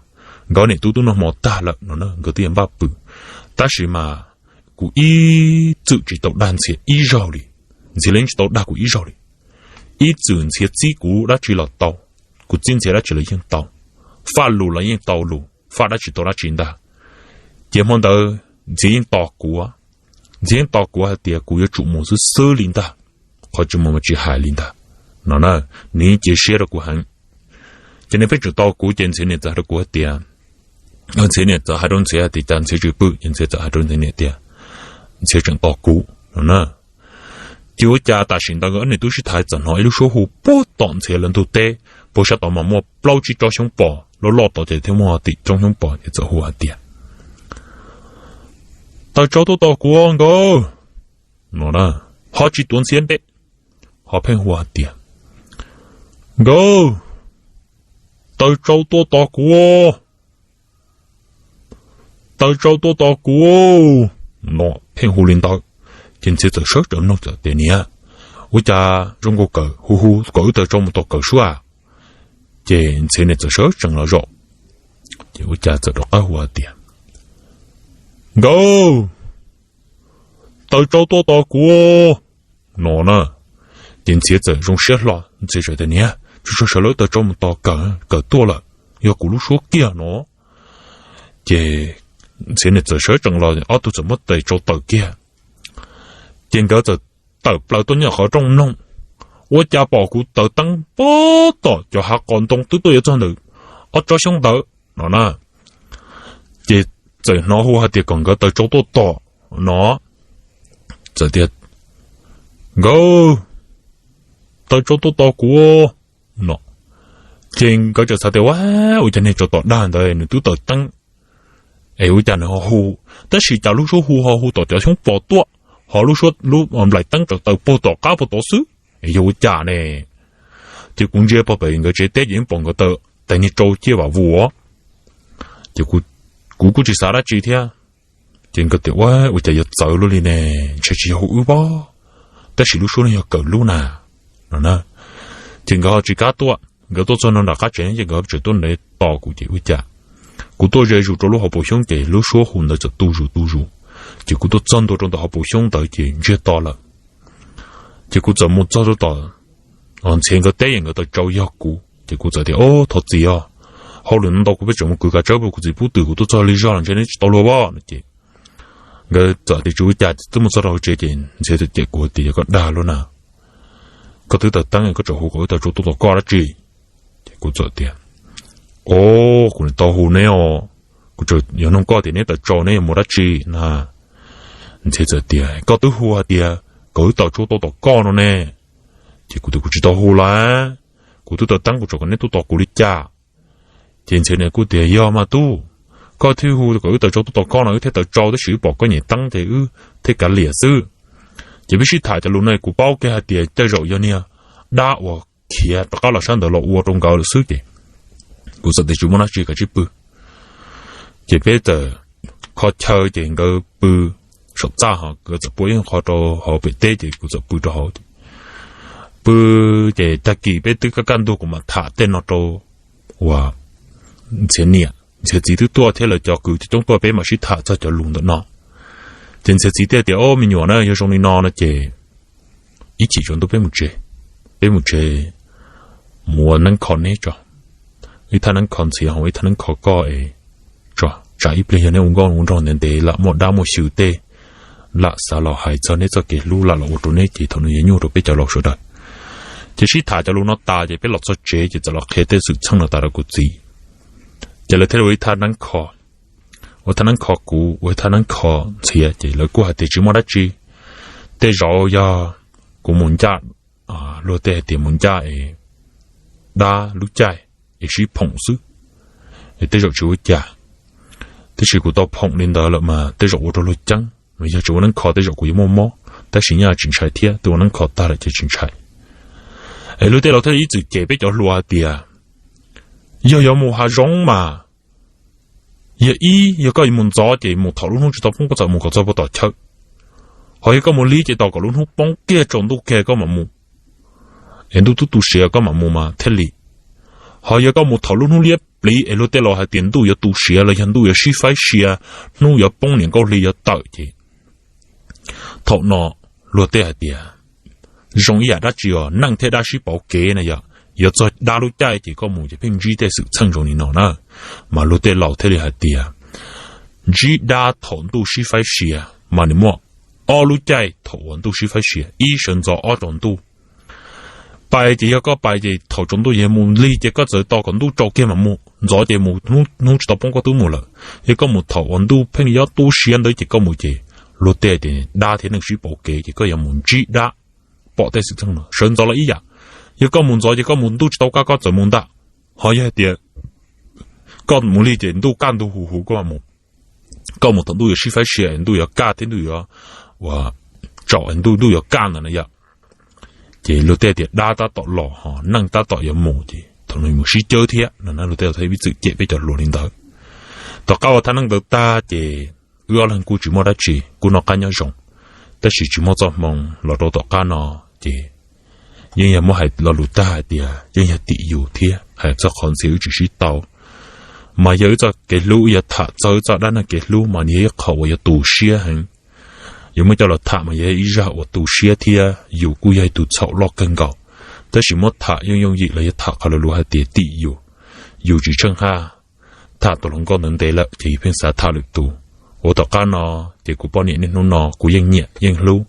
nkawd ob niam tub twb noj hmo tag lawm no na, nkawd twb yuav npaj pw. Tab sis mas kuv ib txwm tsis tau dag Ntxhiav ib zaug li, Ntxhiav los yeej tsis tau dag kuv ib zaug li. ib txwm Ntxhiav txib kuv dab tsi los tau, kuv txib Ntxhiav dab tsi los yeej tau, faj lus los yeej tau lus, faj dab tsi tau dab tsi ntag. Ces hmo ntawd Ntxhiav yeej tos kuv, Ntxhiav yeej tos kuv hais tias kuv yuav tsum mus xwb xwb li ntag, qhov tsis mus mas tsis hais li ntag no na. Nws yeej cia siab rau kuv heev. Ces nws pheej tseem tos kuv ces Ntxhiav niam txawm hais rau kuv hais tias, Ntxhiav niam txawm hais rau Ntxhiav hais tias cas Ntxhiav tsis pw, ces Ntxhiav txawm hais rau Ntxhiav niam tias Ntxhiav tseem tos kuv no na. Ces ua cas tam sim ntawd nkawd ob niam tub sib tham txawm hnov ib lub suab hu puag tom Ntxhiav lawv ntug teb, puag sab tod mas muaj plaub tsib tsob xyoob pos loj loj tod ces thiaj muaj tim roob xyoob pos ces txawm hu hais tias, Taws Tsau tuaj tos kuv nkawd no na, ho tsis tuav Ntxhiav npe, ho pheej hu hais tias, Nkawd, Taws Tsau tuaj tos kuv, Taws Tsau tuaj tos kuv no, pheej hu li ntawd. Ces Ntxhiav txawm sawv tsees mloog txawm tias, Niam, ua cas zoo nkaus kawm hu hu kom wb Taws Tsau mus tos kawm suab a? Ces Ntxhiav niam txawm sawv tsees los zaum, ces ua cas txawm rov qab hu hais tias, Nkawd, Taws Tsau tuaj tos kuv no na. Ces Ntxhiav txawm zoo siab hlo, Ntxhiav txawm tias, Niam, tsuag tsuag sawv lawv Taws Tsau mus tos kawm, kawm tuaj lawm, yog kuv lub suab kiag no. Ces Ntxhiav niam txawm sawv tsees los ob tug txawm muab Taws Tsau tawm kiag. Ces nkawd txawm tawm plaws tuaj nyob qhov rooj mloog, ua cas pom kuv taws teeb puag tom cov hav qos ntoo twb tuaj yuav txog ntawm ob tsob xyoob ntawd no na. Ces txawm hnov hu hais tias kom nkawd Taws Tsau tuaj tos no. Txawm tias, Nkawd, Taws Tsau tuaj tos kuv no. Ces nkawd txawm xav tias, Ua, ua cas niag tsov tom dag ntawd nws twb taws teeb es ua cas nws ho hu, tab sis cas lub suab hu ho hu tom cov xyoob pos tuaj, ho lub suab lub nplaim teeb tseem taws puag tom qab puag tod xwb es yog ua cas ne? Ces kuv ntsia pog pem nkawd tsev teb ces yeej pom nkawd taws tais niag tsau ciaj vam vus. Ces kuv kuj tsis xav dab tsi thiab. Ces nkawd tias, Ua, ua cas yuav txawv luaj li ne? Ntshe tsis yog hu wb pob, tab sis lub suab no yog kawm lub na no na. Ces nkawd ho tsis kam tuaj, nkawd tuaj txog nram qab tsev ces nkawd tseem tuaj nrad tos kuv ces ua cas kuv tuaj ze zus rau lub hauv paus xyoob ces lub suab hu ntawd txawm tu zus tu zus. Ces kuv tuaj txog ntua rau ntawm hauv paus xyoob ntawd ces ntsiag to lawm. Ces kuv txawm mus txog rau tom Ntxhiav nkawd teb es nkawd taws tsau yog kuv ces kuv txawm tias, Ob, thov txim os, hauj lwm ntau kuv pheej tseem mus kwv kav tsawb, kuv txiv pub twm kuv tuaj txog li zog los ntshe neb tsis tau luag pob no. Ces nkawd txawm tias, Tsis ua cas. Twb mus txog rau hauv tsev ces Ntxhiav txawm cem kuv tias, Yog koj dag luaj na, koj twb taws teeb koj tseem hu kom wb Taws Tsau tuaj tos koj dab tsi? Ces kuv txawm tias, Ob, kuv niam tau hu neb os, kuv tseem yuav nug koj tias neb taws tsau neb yuav mus dab tsi na. Ntxhiav txawm tias, Koj twb hu hais tias kom wb Taws Tsau tuaj tos koj no ne. Ces kuv tias, Kuv tsis tau hu lawm, kuv twb taws teeb kuv tseem kom neb tuaj tos kuv li cas? Ces Ntxhiav niam kuj tias, Yog mas tub, koj thiaj hu kom wb Taws Tsau tuaj tos koj no wb thiaj taws tsau, tab sis wb pom koj nyem teeb ces wb thiaj kav liam xwb. Ces peb sib tham cov lus no kuv paub kiag hais tias tej zaum yog niag dab uas khiav rov qab los sab ntawd los ua rau nkawd lawm xwb ces kuv txawm tias, Tsis muaj dab tsi, kav tsij pw. Ces peb txawm kho chaw ces nkawd pw saum txaj, ho nkawd txawm pua ib qho rau hauv pem teb ces kuv txawm pw rau hauv. Pw ces tag kis peb twb kaj kaj ntug kuv mam tham tej no rau uas Ntxhiav niam, Ntxhiav txiv twb tuaj thiab lawv cov kwv coob tuaj peb mam sib tham txog cov lus ntawm no. Ces Ntxhiav txiv thiaj tias, Ob, me nyuam na, yog zoo li no no ces ib chim tsaus ntuj peb mus tsev, peb mus tsev mus ua neeb kho neb tso, ib thaj neeb kho Ntxhiav ho ib thaj neeb kho koj es tso, tsam ib pliag yog neb ua nkauj ua nraug ntev ntev lam muaj dab muaj xyw tej, lam xav los hais txog neb txoj kev hlub lam los ua rau neb ces thaum no yuav nyuaj rau peb cov laus sawv daws. Ces sib tham cov lus no tas ces peb los txog tsev ces txawm los qhia tej xwm txheej no tas rau kuv txiv. Ces lawv thiaj li ua ib thaj neeb kho, ua thaj neeb kho kuv, ua ib thaj neeb kho Ntxhiav, ces lawv kuj hais tias tsis muaj dab tsi, tej zaum yog kuv mus ncaj, luag tej hais tias mus ncaj es dab lub caij es sib phoom xwb, es tej zaum tsis ua cas. Tab sis kuv tau phoom li ntawd lawm mas tej zaum ua rau luag ceeb, mas yog tsis ua neeb kho tej zaum kuv yuav muaj mob, tab sis nyaj tsis ntshai thiab, twb ua neeb kho tag lawm ces tsis ntshai. Es luag tej laus thiaj ib txwm cem peb cov hluas hais tias yog yuav mus hav zoov mas yog ib, yog koj mus ntxov ces mus thaum lub hnub tsis tau poob koj txawm mus kom txog puag tom chaw. Ho yog koj mus lig ces tos kom lub hnub poob kiag tsaus ntuj kiag koj mam mus, es ntuj twb tu siav koj mam mus mas thiaj li. Ho yog koj mus thaum lub hnub liab pliv es luag tej laus hais tias ntuj yuav tu siav los yog ntuj yuav sib faib sia, hnub yuav poob niam nkauj hli yuav tawm ces thaum no luag tej hais tias zoo ib yam dab tsi os, neeg thiab dab sib pauv kev na yom. Yuav txog dab lub caij ces koj mus ces pheej ntsib tej xwm txheej zoo li no na. Mas luag tej laus thiaj li hais tias ntsib dab thaum ntuj sib faib sia, mas nws muaj ob lub caij thaum uas ntuj sib faib sia, ib sawv ntxov ob tsaus ntuj. Pais ces yog koj pais ces thaum tsaus ntuj yog mus lig ces koj txawm tos kom ntuj tsaus kiag mas mus, ntxov ces mus hnub tsis tau poob koj twb mus lawm. Yog koj mus thaum uas ntuj pheej yuav tu siav ntawd ces koj mus ces luag tej tias dab thiab neeg sib pauv kev ces koj yuav mus ntsib dab, pom tej xwm txheej no. Sawv ntxov los ib yam, yog koj mus ntxov ces koj mus ntuj tsis tau kaj koj txawm mus ntag. Ho yog hais tias koj mus lig ces ntuj kaj ntug huv huv koj mus, koj mus thaum ntuj yuav sib faib sia ntuj yuav kaj thiab ntuj yuav ua tsaus ntuj ntuj yuav kaj ntawd na yom. Ces luag tej tias dab tab tom los ho neeg tab tom yuav mus ces thaum no mus sib cawb thiab no na. Luag tej thaum ib txwm cem peb cov hluas li ntawd. Tom qab uas tham neej ntawd tag ces wb ob leeg kuj tsis muaj dab tsi, kuj noj qab nyob zoo, tab sis tsis muaj txoj hmoo los rau tom qab no ces yeej yog muab hais lo lus tag hais tias yeej yog tim yus thiab hais txog qhov ntxhias wb tsis sib tau. Mas yog wb txoj kev hlub, wb yuav tham txog wb txoj dab neeg kev hlub mas nws yog ib qho uas yuav tu siab heev. Yuav muab coj los tham mas yog ib zaj uas tu siab thiab yus kuj yog ib tug txhaum loj kawg nkaus. Tab sis muab tham yooj yooj yim los yog tham qhov lus hais tias tim yus, yus tsis tsheej haj tham tus hluas nkauj ntawd ntev lawm ces yus pheej xav tham lwm tus. Ua tom qab no ces kuv poj niam niaj hnub no kuv yeej nyiam yeej hlub,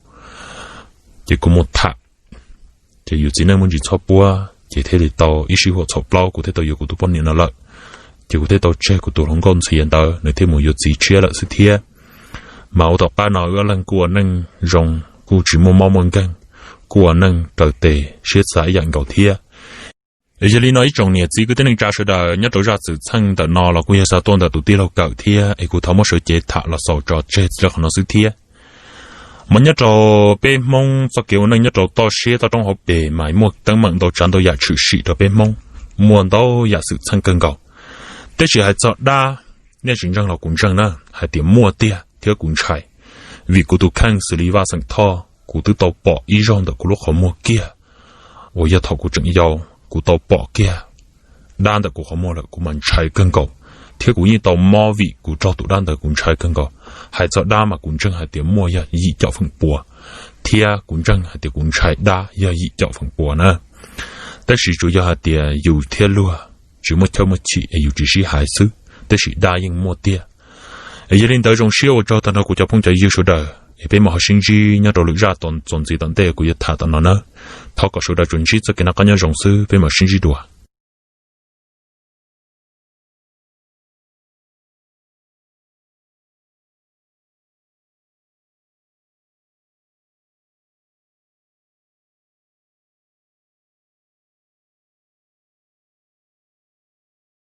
ces kuv mus tham, ces yus txiv neej muaj ntsis txhob puab ces thiaj li tau ib sij huam txhaum plaub kuv thiaj tau yuav kuv tus poj niam no lawm. Ces kuv thiaj tau tseg kuv tus hluas nkauj ntxhias ntawd, nws thiaj mus yuav txiv tshiab lawm xwb thiab. Mas ua tom qab no wb ob leeg kuj ua neej zoo, kuj tsis muaj mob muaj nkeeg, kuj ua neej raws tes siab xav ib yam nkaus thiab. Yog li no ib tsoom niam txiv kwv tij neej tsa sawv daws, nyob rau zaj xwm txheej ntawm no los kuj yog xa tuaj ntawm tus tij laug Kawm thiab, es kuv thov muab sawv cev tham los xaus tso tseg txog qhov no xwb thiab. Mas nyob rau peb Hmoob txoj kev ua neej nyob rau toj siab toj roob hauv pes mas muaj teeb meem ntau tsav ntau yam tshwm sim rau peb Hmoob, muaj ntau yam xwm txheej kawg nkaus. Tab sis hais txog dab, nej tsis ntseeg los kuv ntseeg na, hais tias muaj tiag thiab kuv ntshai. Vim kuv tus kheej xws li Vaj Xeem Thoj, kuv twb tau pom ib zaug ntawm kuv lub qhov muag kiag, uas yog thaum kuv tseem yau, kuv tau pom kiag dab ntawm kuv qhov muag lawm kuv mas ntshai kawg nkaus, thiab kuv yeej tau mob vim kuv raug tus dab ntawd kuv ntshai kawg nkaus. Hais txog dab mas kuv ntseeg hais tias muaj yog yim caum feem pua, thiab kuv ntseeg hais tias kuv ntshai dab yog yim caum feem pua na. Tab sis tsuas yog hais tias yus thiab luag tsis muaj chawj muaj chim es yus tsis sib hais xwb, tab sis dab yeej muaj tiag. Es yog li ntawd zoo siab ua tsaug tag nrho kuv cov phooj cov ywg sawv daws, es peb mam ho sib ntsib nyob rau lwm zaj txuas ntxiv tom ntej kuv yuav tham tom no nawb. Thov kom sawv daws tsuas ntsib txoj kev noj qab nyob zoo xwb, peb mam sib ntsib dua.